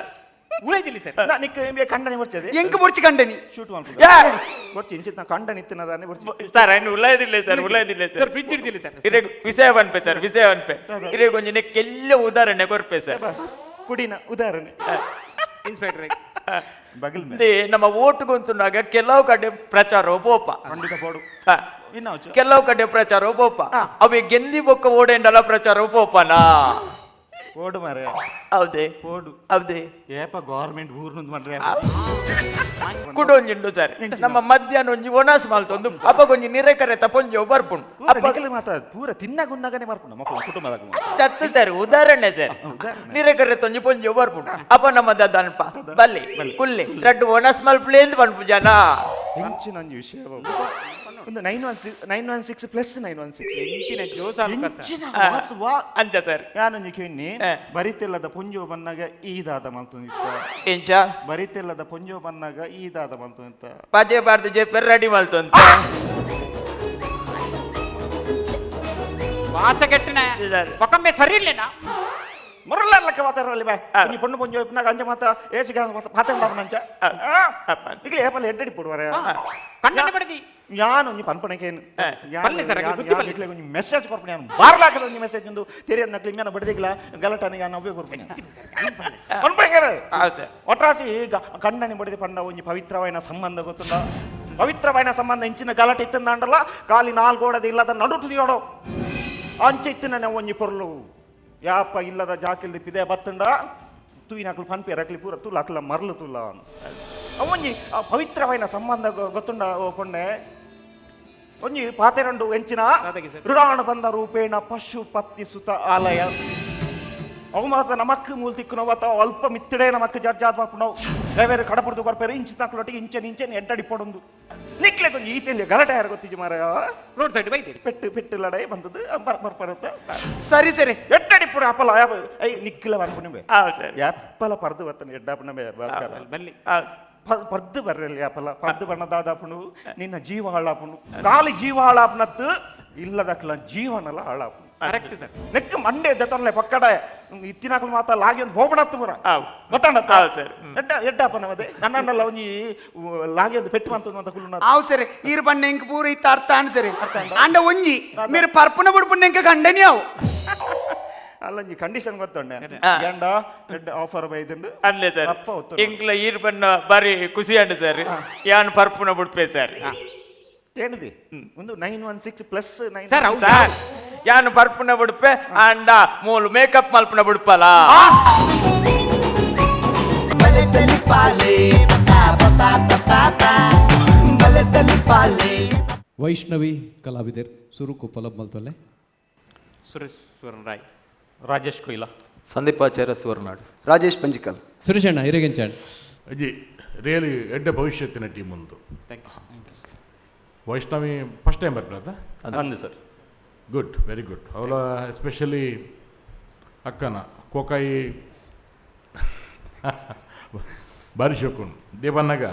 Speaker 5: ಉಳಿದಿಲ್ಲ ಸರ್
Speaker 4: ನಾ ನಿಕ್ ಇಂಬೆ ಕಂಡನೆ ಬರ್ಚದೆ
Speaker 9: ಎಂಕ್ ಬೊಡ್ಚಿ ಕಂಡನಿ
Speaker 4: ಶೂಟ್ ಮಾಡ್ಬೇಕು
Speaker 9: ಯಾ
Speaker 4: ಬರ್ಚಿ ಇಂಚಿತ್ ನಾ ಕಂಡನೆ ಇತ್ತಿನದಾನೆ ಬರ್ಚಿ
Speaker 10: ಸರ್ ಅಯ್ನ ಉಳ್ಳಾಯದಿಲ್ಲ ಸರ್ ಉಳ್ಳಾಯದಿಲ್ಲ
Speaker 5: ಸರ್
Speaker 10: ಸರ್.
Speaker 5: ಫ್ರಿಜ್ ಹಿಡ್ದಿಲ್ಲ ಸರ್.
Speaker 10: ಇರೆಗ್ ವಿಷಯ ಪನ್ಪೆ ಸರ್ ವಿಷಯ ಪನ್ಪೆ ಇರೆಗ್ ಒಂಜಿ ನೆಕ್ಕೆಲ್ಲ ಉದಾಹರಣೆ ಕೊರ್ಪೆ ಸರ್.
Speaker 4: ಕುಡಿನ ಉದಾಹರಣೆ
Speaker 5: ಇನ್ಸ್ಪೆಕ್ಟರ್
Speaker 4: ಬಗಲ್ ಮೇಲೆ
Speaker 10: they ನಮ್ಮ ಓಟು ಗೊಂತುನಾಗ ಕೆಲವು ಕಡೆ ಪ್ರಚಾರ ಪೋಪ
Speaker 4: ಖಂಡಿತ ಪೋಡು
Speaker 10: ಹಾ.
Speaker 4: ಇನ್ನಾವ್ಚು
Speaker 10: ಕೆಲವು ಕಡೆ ಪ್ರಚಾರ ಪೋಪ ಅವೆ ಗೆಂದಿ ಬೊಕ್ಕ ಓಡೆಂಡಲ ಪ್ರಚಾರ ಪೋಪನಾ
Speaker 4: ಓಡು ಮಾರೆ
Speaker 10: ಹೌದೇ
Speaker 4: ಓಡು
Speaker 10: ಹೌದೇ
Speaker 4: ಏಪ ಗೌರ್ಮೆಂಟ್ ಊರ್ನುಂದು ಮಾಡ್ರೆ
Speaker 10: ಕುಡೊಂಜಿಂಡು ಸರ್ ನಮ್ಮ ಮಧ್ಯಾಹ್ನ ಒಂಜಿ ಒಣಸ್ ಮಲ್ತೊಂದು ಅಪ್ಪಗೊಂಜಿ ನಿರೆ ಕರೆತ ಪೊಂಜೋ ಬರ್ಪುಂಡು
Speaker 4: ಪೂರ
Speaker 10: ಅಪ್ಪ
Speaker 4: ನಿಖಿಲ್ ಮಾತ ಪೂರ ತಿನ್ನಗುನ್ನಗನೆ ಬರ್ಪುಂಡು ಮಕ್ಕಳು ಕುಟುಂಬದಾಗ
Speaker 10: ಚತ್ತು ಸರ್ ಉದಾಹರಣೆ ಸರ್
Speaker 4: ಉದಾಹರಣೆ.
Speaker 10: ನಿರೆ ಕರೆತ ಒಂಜಿ ಪೊಂಜೋ ಬರ್ಪುಂಡು ಅಪ್ಪ ನಮ್ಮ ದದನ್ಪ ಬಲ್ಲೆ ಕುಲ್ಲೆ ರಡ್ಡು ಒಣಸ್ ಮಲ್ಪುಲೇಂದು ಪನ್ಪು ಜನ
Speaker 4: ಹೆಂಚಿನ ಒಂಜಿ ವಿಷಯ ಬಾಬು. ಒಂದು 916 916 ಪ್ಲಸ್ 916
Speaker 5: ಎಂಚಿನ ಜೋಸಾಲು ಕಸ
Speaker 4: ಹೆಂಚಿನ ಮಾತು ವಾ
Speaker 10: ಅಂಚ ಸರ್
Speaker 4: ಯಾನೊಂಜಿ ಕೇಣ್ಣಿ
Speaker 10: ಆ.
Speaker 4: ಬರಿತೆಲ್ಲದ ಪೊಂಜೋ ಬನ್ನಾಗ ಈ ದಾದ ಮಲ್ತೊಂದಿತ್ತ
Speaker 10: ಎಂಚ
Speaker 4: ಬರಿತೆಲ್ಲದ ಪೊಂಜೋ ಬನ್ನಾಗ ಈ ದಾದ ಮಲ್ತೊಂದಿತ್ತ
Speaker 10: ಪಜೆ ಬಾರ್ದು ಜೆಪ್ಪೆ ರೆಡಿ ಮಲ್ತೊಂತ
Speaker 5: ವಾಸ ಕೆಟ್ಟನ
Speaker 10: ಸರ್.
Speaker 5: ಒಕ್ಕಮ್ಮೆ ಸರಿ ಇಲ್ಲೇನಾ
Speaker 4: ಮುರಳರ್ಲಕ್ಕ ಮಾತಾಡಲಿ ಬಾ
Speaker 10: ಆ.
Speaker 4: ನೀ ಪೊಣ್ಣು ಪೊಂಜೋ ಇಪ್ಪನಾಗ ಅಂಚ ಮಾತ ಏಸಿಗ ಮಾತಾಡ ಅಂಚ
Speaker 10: ಅಪ್ಪ.
Speaker 4: ಇಗ್ಲೇ ಏಪಲ್ಲ ಎಡ್ಡಡಿ ಪೋಡುವರೆ
Speaker 5: ಕಣ್ಣನ್ನು ಬಡದಿ
Speaker 4: ಯಾನ್ ಒಂಜಿ ಪನ್ಪಣಕೇನು
Speaker 5: ಪಲ್ಲೆ ಸರ್, ಅಗ್ಲಿ ಬುದ್ಧಿ ಪಲ್ಲೆ.
Speaker 4: ಇಕ್ಲೆ ಒಂಜಿ ಮೆಸೇಜ್ ಕೊರ್ಪಣೆ ಯಾನ್ ಬಾರ್ಲಾಕದ ಒಂಜಿ ಮೆಸೇಜ್ ಒಂದು ತೆರಿಯ ನಕ್ಲಿ ಮ್ಯಾನ ಬಡದಿಗ್ಲ ಗಲಟನ ಯಾನ್ ಅವೇ ಕೊರ್ಪಣೆ ಪನ್ಪಣಕೇನು
Speaker 10: ಹೌದು ಸರ್
Speaker 4: ಒಟ್ರಾಸಿ ಕಂಡನಿ ಬಡಿದ ಪಂಡ ಒಂಜಿ ಪವಿತ್ರವಾಯಿನ ಸಂಬಂಧ ಗೊತ್ತುಂಡ ಪವಿತ್ರವಾಯಿನ ಸಂಬಂಧ ಇಂಚಿನ ಗಲಾಟೆ ಇತ್ತಂದಾಂಡಲ್ಲ ಖಾಲಿ ನಾಲ್ಗೋಡದ ಇಲ್ಲದ ನಡು ತುದಿಯೋಡು ಅಂಚೆ ಇತ್ತಿನ ಒಂಜಿ ಪೊರ್ಲು ಯಾಪ ಇಲ್ಲದ ಜಾಕಿಲ್ದಿ ಪಿದೆ ಬತ್ತುಂಡ ತೂಯಿನಕ್ಲು ಪನ್ಪೇರ್ ಅಕ್ಲಿ ಪೂರ ತುಲ್ಲ ಅಕ್ಲ ಮರ್ಲು ತುಲ್ಲ ಒಂಜಿ ಆ ಪವಿತ್ರವಾಯಿನ ಸಂಬಂಧ ಗೊತ್ತುಂಡ ಓ ಪೊಣ್ಣೆ ಒಂಜಿ ಪಾತೆರಂಡು ಎಂಚಿನ
Speaker 5: ದಾದಾಗಿ ಸರ್.
Speaker 4: ಋಣಾಣ ಬಂದ ರೂಪೇಣ ಪಶು ಪತ್ನಿ ಸುತ ಆಲಯ ಅವು ಮಾತ್ರ ನಮಕ್ ಮೂಲ್ ತಿಕ್ಕುನವು ಅಥವಾ ಅಲ್ಪ ಮಿತ್ತಿಡೆ ನಮಕ್ ಜಡ್ಜ್ ಆದ್ ಮಾಪುನವು ಬೇರೆ ಕಡಪುಡ್ದು ಕೊರ್ಪೇರು ಇಂಚು ತಾಕ್ಲೊಟ್ಟಿಗೆ ಇಂಚೆ ಇಂಚೆ ಎಡ್ಡಡಿ ಪೊಡೊಂದು ನಿಕ್ಲೆ ಕೊಂಚ ಈತೆಲ್ಲಿ ಗಲಾಟೆ ಯಾರು ಗೊತ್ತಿಜಿ ಮಾರಾಯ
Speaker 5: ರೋಡ್ ಸೈಡ್ ಬೈದಿರಿ
Speaker 4: ಪೆಟ್ಟು ಪೆಟ್ಟು ಲಡಾಯಿ ಬಂದದ್ದು ಬರ್ ಬರ್ಪರತ್ತ
Speaker 9: ಸರಿ ಸರಿ
Speaker 4: ಎಡ್ಡಡಿ ಪುರ ಅಪ್ಪಲ I ನಿಕ್ಕಿಲ ಅನ್ಪುಣಿಬೆ
Speaker 10: ಹೌದು ಸರ್
Speaker 4: ಎಪ್ಪಲ ಪರ್ದು ಬರ್ತನೆ ಎಡ್ಡಾಪುಣಬೆ ಭಾಸ್ಕರ
Speaker 5: ಬಲ್ಲಿ
Speaker 10: ಹೌದು
Speaker 4: ಪರ್ದು ಬರ್ರಲ್ಲಿ ಅಪ್ಪಲ ಪರ್ದು ಬಣ್ಣದಾದಪುಣು ನಿನ್ನ ಜೀವ ಹಾಳಾಪುಣು ಖಾಲಿ ಜೀವ ಹಾಳಾಪುನತ್ತು ಇಲ್ಲದಕ್ಲ ಜೀವನಲ ಹಾಳಾಪುಣು
Speaker 5: ಕರೆಕ್ಟ್ ಸರ್
Speaker 4: ನೆಕ್ ಮಂಡೆ ದೆತ್ತೊನ್ಲೆ ಪಕ್ಕಡ ಇತ್ತಿನಾಕಲು ಮಾತ ಲಾಗಿ ಒಂದು ಹೋಗ್ಬಿಡತ್ತು ಪೂರ
Speaker 10: ಹೌದು.
Speaker 4: ಗೊತ್ತಾಂಡತ್ತ
Speaker 10: ಹೌದು ಸರ್. ಹ್ಮ್.
Speaker 4: ಎಡ್ಡ ಎಡ್ಡಪ್ಪ ನಮ್ಮದೆ ನನ್ನಲ್ಲ ಒಂಜಿ ಲಾಗಿ ಒಂದು ಪೆಟ್ಟು ಮಂತು ಅಂತ ಕುಲ್ಲು
Speaker 9: ಆವು ಸರಿ ಈರ್ ಬಣ್ಣ ಇಂಕ್ ಪೂರ ಇತ್ತ ಅರ್ಥ ಆಂಡ್ ಸರಿ ಅಂಡ ಒಂಜಿ మీరు పర్పున బుడుపున ఇంకా కండని ఆవు
Speaker 4: ಅಲ್ಲ ಒಂಜಿ ಕಂಡೀಷನ್ ಗೊತ್ತುಂಡೆ
Speaker 10: ಆ.
Speaker 4: ಗಂಡ ಎಡ್ಡ ಆಫರ್ ಬೈದುಂಡು
Speaker 10: ಅಲ್ಲೇ ಸರ್
Speaker 4: ಅಪ್ಪ ಒತ್ತು
Speaker 10: ಎಂಕ್ಲ ಈರ್ ಬಣ್ಣ ಬಾರಿ ಖುಷಿ ಅಂಡು ಸರ್ ಯಾನ್ ಪರ್ಪುನ ಬುಡ್ಪೆ ಸರ್
Speaker 4: ಏನಿದೆ ಒಂದು 916 ಪ್ಲಸ್ 9
Speaker 5: ಸರ್ ಹೌದು
Speaker 10: ಸರ್ ಯಾನ್ ಪರ್ಪುನ ಬುಡ್ಪೆ ಅಂಡ ಮೂಲು ಮೇಕಪ್ ಮಲ್ಪುನ ಬುಡ್ಪಲ
Speaker 2: ಬಲೆ ತಲಿಪಾಲೆ ಪಾ ಪಾ ಪಾ ಪಾ ಬಲೆ ತಲಿಪಾಲೆ
Speaker 3: ವೈಷ್ಣವಿ ಕಲಾವಿದರ್ ಸುರುಕು ಪೊಲಬ್ ಮಲ್ತೊಲ್ಲೆ
Speaker 5: ಸುರೇಶ್ ಸುರನ್ ರಾಯ್
Speaker 11: ರಾಜೇಶ್ ಕೊಯ್ಲ.
Speaker 10: ಸಂದೀಪ್ ಆಚಾರ್ಯ ಸುವರ್ನಾಡ್.
Speaker 9: ರಾಜೇಶ್ ಪಂಜಿಕಲ್.
Speaker 3: ಸುರೇಶಣ್ಣ ಹಿರೇಗೆಂಚಾಣ್.
Speaker 7: ಅಜ್ಜಿ ರಿಯಲಿ ಎಡ್ಡೆ ಭವಿಷ್ಯತ್ತಿನ ಟೀಮ್ ಒಂದು. ವೈಷ್ಣವಿ ಫಸ್ಟ್ ಟೈಮ್ ಬರ್ಪದ?
Speaker 10: ಅಂದು ಸರ್.
Speaker 7: Good, very good. ಅವಳ ಎಸ್ಪೆಷಲಿ ಅಕ್ಕನ ಕೋಕಾಯಿ ಬಾರಿ ಶೋಕುಂಡು. ದೇವನ್ನಾಗ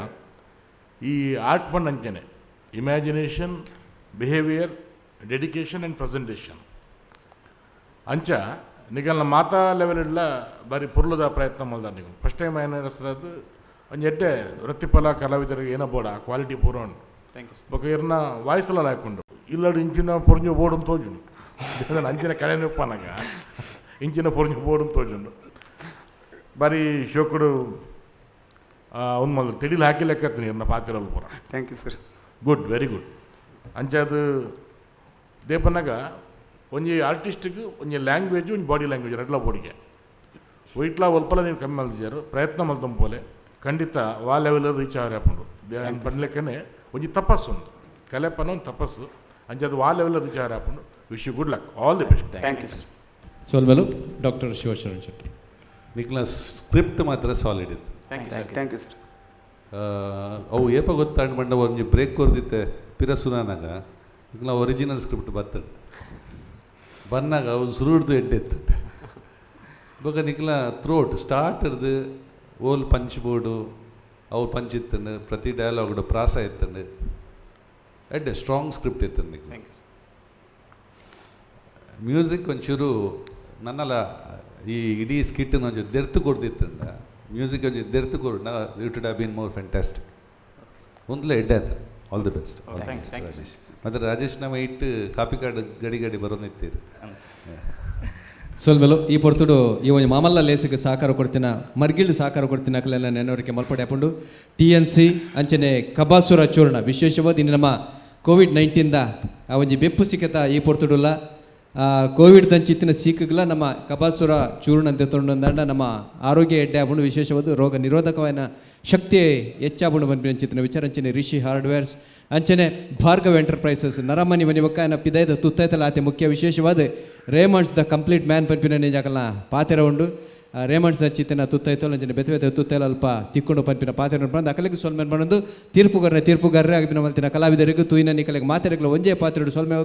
Speaker 7: ಈ ಆರ್ಟ್ ಪಂಡ ಅಂಚನೆ imagination, behaviour, dedication and presentation ಅಂಚ ನಿಗಲ್ನ ಮಾತಾ ಲೆವೆಲ್ ಇಡ್ಲ ಬಾರಿ ಪೊರ್ಲುದ ಪ್ರಯತ್ನ ಮಲ್ದ. ನೀವು ಫಸ್ಟ್ ಟೈಮ್ ಏನ ಒಂಜಿ ಎಡ್ಡೆ ವೃತ್ತಿಪರ ಕಲಾವಿದರಿಗೆ ಏನ ಬೋಡ ಕ್ವಾಲಿಟಿ ಪೂರ ಉಂಡು. ಬೊಕ ಇರ್ನ ವಾಯ್ಸಲ ಹಾಕೊಂಡು ಇಲ್ಲಡು ಇಂಚಿನ ಪೊರ್ಂಜು ಬೋರ್ಡ್ ತೋಜುಂಡು. ಅಂಚಿನ ಕಳೆ ಉಪ್ಪನಾಗ ಇಂಚಿನ ಪೊರ್ಂಜು ಬೋರ್ಡ್ ತೋಜುಂಡು. ಬಾರಿ ಶೋಕುಡು ಒಂದು ಮಲ್ ತೆಡಿಲ್ ಹಾಕಿ ಲೆಕ್ಕ ಇರ್ನ ಪಾತಿರಲ್ ಪೂರ.
Speaker 9: Thank you sir.
Speaker 7: Good, very good. ಅಂಚ ಅದು ದೇಪನಾಗ ಒಂಜಿ ಆರ್ಟಿಸ್ಟಿಗೆ ಒಂಜಿ ಲ್ಯಾಂಗ್ವೇಜ್, ಒಂಜಿ ಬಾಡಿ ಲ್ಯಾಂಗ್ವೇಜ್ ರಡ್ಲ ಬೋಡಿಗೆ ವೈಟ್ಲಾ ಒಲ್ಪಲ ನೀವು ಕಮ್ಮಿ ಮಲ್ದಿಜಾರು ಪ್ರಯತ್ನ ಮಲ್ತಂಪೋಲೆ ಖಂಡಿತ ವಾ ಲೆವೆಲ್ ರೀಚ್ ಆವರೆ ಆಪುಂಡು. ಪಂಡ್ಲೆಕ್ಕನೆ ಒಂಜಿ ತಪಸ್ಸು ಉಂದು ಕಲೆ ಪನ್ನ ಒಂದು ತಪಸ್ಸು. ಅಂಚ ಅದು ವಾ ಲೆವೆಲ್ ರೀಚ್ ಆವರೆ ಆಪುಂಡು. Wish you good luck, all the best.
Speaker 9: Thank you sir.
Speaker 3: ಸೋಲ್ಮೆಲು doctor Shivasharan Shetty.
Speaker 11: ನಿಕ್ಲ script ಮಾತ್ರ ಸಾಲಿಡ್ ಇತ್ತು.
Speaker 9: Thank you sir.
Speaker 11: ಅವು ಏಪ ಗೊತ್ತಾಂಡ್ ಬಂಡ ಒಂಜಿ ಬ್ರೇಕ್ ಕೊರ್ದಿತ್ತೆ ಪಿರ ಸುನಾನಾಗ ನಿಕ್ಲ ಒರಿಜಿನಲ್ ಸ್ಕ್ರಿಪ್ಟ್ ಬತ್ತಂಡು ಬನ್ನಾಗ ಅವು ಸುರುಡ್ದು ಎಡ್ಡೆತ್ತು. ಬೊಕ ನಿಕ್ಲ ಥ್ರೋಟ್ ಸ್ಟಾರ್ಟ್ ಹಿಡ್ದು ಓಲ್ ಪಂಚ್ ಬೋರ್ಡು ಅವು ಪಂಚ್ ಇತ್ತಂಡು, ಪ್ರತಿ ಡೈಲಾಗ್ಡು ಪ್ರಾಸ ಇತ್ತಂಡು, ಎಡ್ಡೆ ಸ್ಟ್ರಾಂಗ್ ಸ್ಕ್ರಿಪ್ಟ್ ಇತ್ತಂಡು ನಿಕ್ಲ. ಮ್ಯೂಸಿಕ್ ಒಂಚೂರು ನನ್ನಲ ಈ ಇಡೀ ಸ್ಕಿಟ್ ಒಂಚೂರು ದೆರ್ತು ಕೊಡ್ದಿತ್ತಂಡ ಮ್ಯೂಸಿಕ್ ಒಂಜಿ ದೆರ್ತು ಕೊರ್ಡ it would have been more fantastic. ಒಂದ್ಲೆ ಎಡ್ಡೆ ಆಯ್ತು. All the best Rajesh. ಮತ್ತು ರಾಜೇಶ್ ನಮ್ಮ ಇಟ್ಟು ಕಾಪಿ ಕಾರ್ಡ್ ಗಡಿ ಗಡಿ ಬರೋನಿತ್ತೀರಿ.
Speaker 3: ಸೊಲ್ಮೆಲು ಈ ಪೊರ್ತುಡು ಈ ಒಂಜಿ ಮಾಮಲ್ಲ ಲೇಸಿಗೆ ಸಹಕಾರ ಕೊಡ್ತಿನ ಮರ್ಗಿಲ್ಡ್ ಸಹಕಾರ ಕೊಡ್ತಿನ ಅಕಲೆಲ್ಲ ನೆನವರಿಕೆ ಮಲ್ಪಡೆ ಹಾಕೊಂಡು ಟಿ.ಎನ್.ಸಿ ಅಂಚನೆ ಕಬಾಸುರ ಚೂರ್ಣ ವಿಶೇಷವಾದ ಇನ್ನು ನಮ್ಮ ಕೋವಿಡ್-19 ಆ ಒಂಜಿ ಬೆಪ್ಪು ಸಿಕ್ಕತ ಈ ಪೊರ್ತುಡುಲ್ಲ ಕೋವಿಡ್ ದಂಚಿತ್ತಿನ ಸೀಕುಗಳ ನಮ್ಮ ಕಬಾಸುರ ಚೂರ್ಣ ಅಂತ ತೊಂಡ ನಮ್ಮ ಆರೋಗ್ಯ ಎಡ್ಡೆ ಆಪುಂಡು. ವಿಶೇಷವಾದ ರೋಗ ನಿರೋಧಕವಾದ ಶಕ್ತಿ ಹೆಚ್ಚಾಪುಂಡು ಪನ್ಪಿನ ಅಂಚಿತ್ತಿನ ವಿಚಾರ. ಅಂಚನೆ ರಿಷಿ ಹಾರ್ಡ್ವೇರ್ಸ್ ಅಂಚನೆ ಭಾರ್ಗವ್ ಎಂಟರ್ಪ್ರೈಸಸ್ ನರಮನಿ ಮನಿ ಬೊಕ್ಕ ಪಿದೈದ ತುತ್ತೈತಲ ಆತೆ ಮುಖ್ಯ ವಿಶೇಷವಾದ ರೇಮಂಡ್ಸ್ the complete man ಪನ್ಪಿನ ನಿಜಾಕಲ್ನ ಪಾತೆರ ಉಂಡು. ರೇಮಂಡ್ಸ್ ಚಿತ್ತಿನ ತುತ್ತೈತೋ ಅಂಚನೆ ಬೆತೆ ಬೆತೆ ತುತ್ತೈಲ ಅಲ್ಪ ತಿಕ್ಕೊಂಡು ಪನ್ಪಿನ ಪಾತೆರ ಉಂಡು. ಅಕಲೆಗ್ ಸೊಲ್ಮೆನ್ ಪನೊಂದು ತೀರ್ಪುಗಾರರೆ ತೀರ್ಪುಗಾರರೆ ಆಗಿನ ಮಲ್ತಿನ ಕಲಾವಿದರಿಗೂ ತೂಯಿನ ನಿಕಲೆಗ್ ಮಾತೆರೆಗ್ಲ ಒಂಜೇ ಪಾತ್ರೆಡು ಸೊಲ್ಮೆ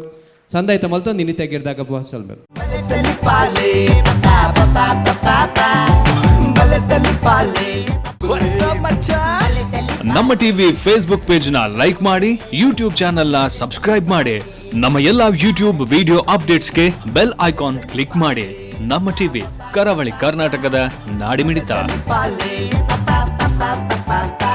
Speaker 3: ಸಂದಾಯ್ತ ಮಲ್ತೊಂದು ಇನ್ನಿತೆಗಿಡ್ದಾಗ ಸೊಲ್ಮೆಲು.
Speaker 2: ತೆಲಿಪಾಲೆ ಪಾ ಪಾ ಪಾ ಪಾ ಬಲೆ ತೆಲಿಪಾಲೆ.
Speaker 1: ನಮ್ಮ ಟಿವಿ ಫೇಸ್ಬುಕ್ ಪೇಜ್ ನ ಲೈಕ್ ಮಾಡಿ, ಯೂಟ್ಯೂಬ್ ಚಾನೆಲ್ ನ ಸಬ್ಸ್ಕ್ರೈಬ್ ಮಾಡಿ, ನಮ್ಮ ಎಲ್ಲಾ ಯೂಟ್ಯೂಬ್ ವಿಡಿಯೋ ಅಪ್ಡೇಟ್ಸ್ಗೆ ಬೆಲ್ ಐಕಾನ್ ಕ್ಲಿಕ್ ಮಾಡಿ. ನಮ್ಮ ಟಿವಿ, ಕರಾವಳಿ ಕರ್ನಾಟಕದ ನಾಡಿಮಿಡಿತ.
Speaker 2: ಪಾಲೆ ಪಾ ಪಾ ಪಾ ಪಾ ಪಾ.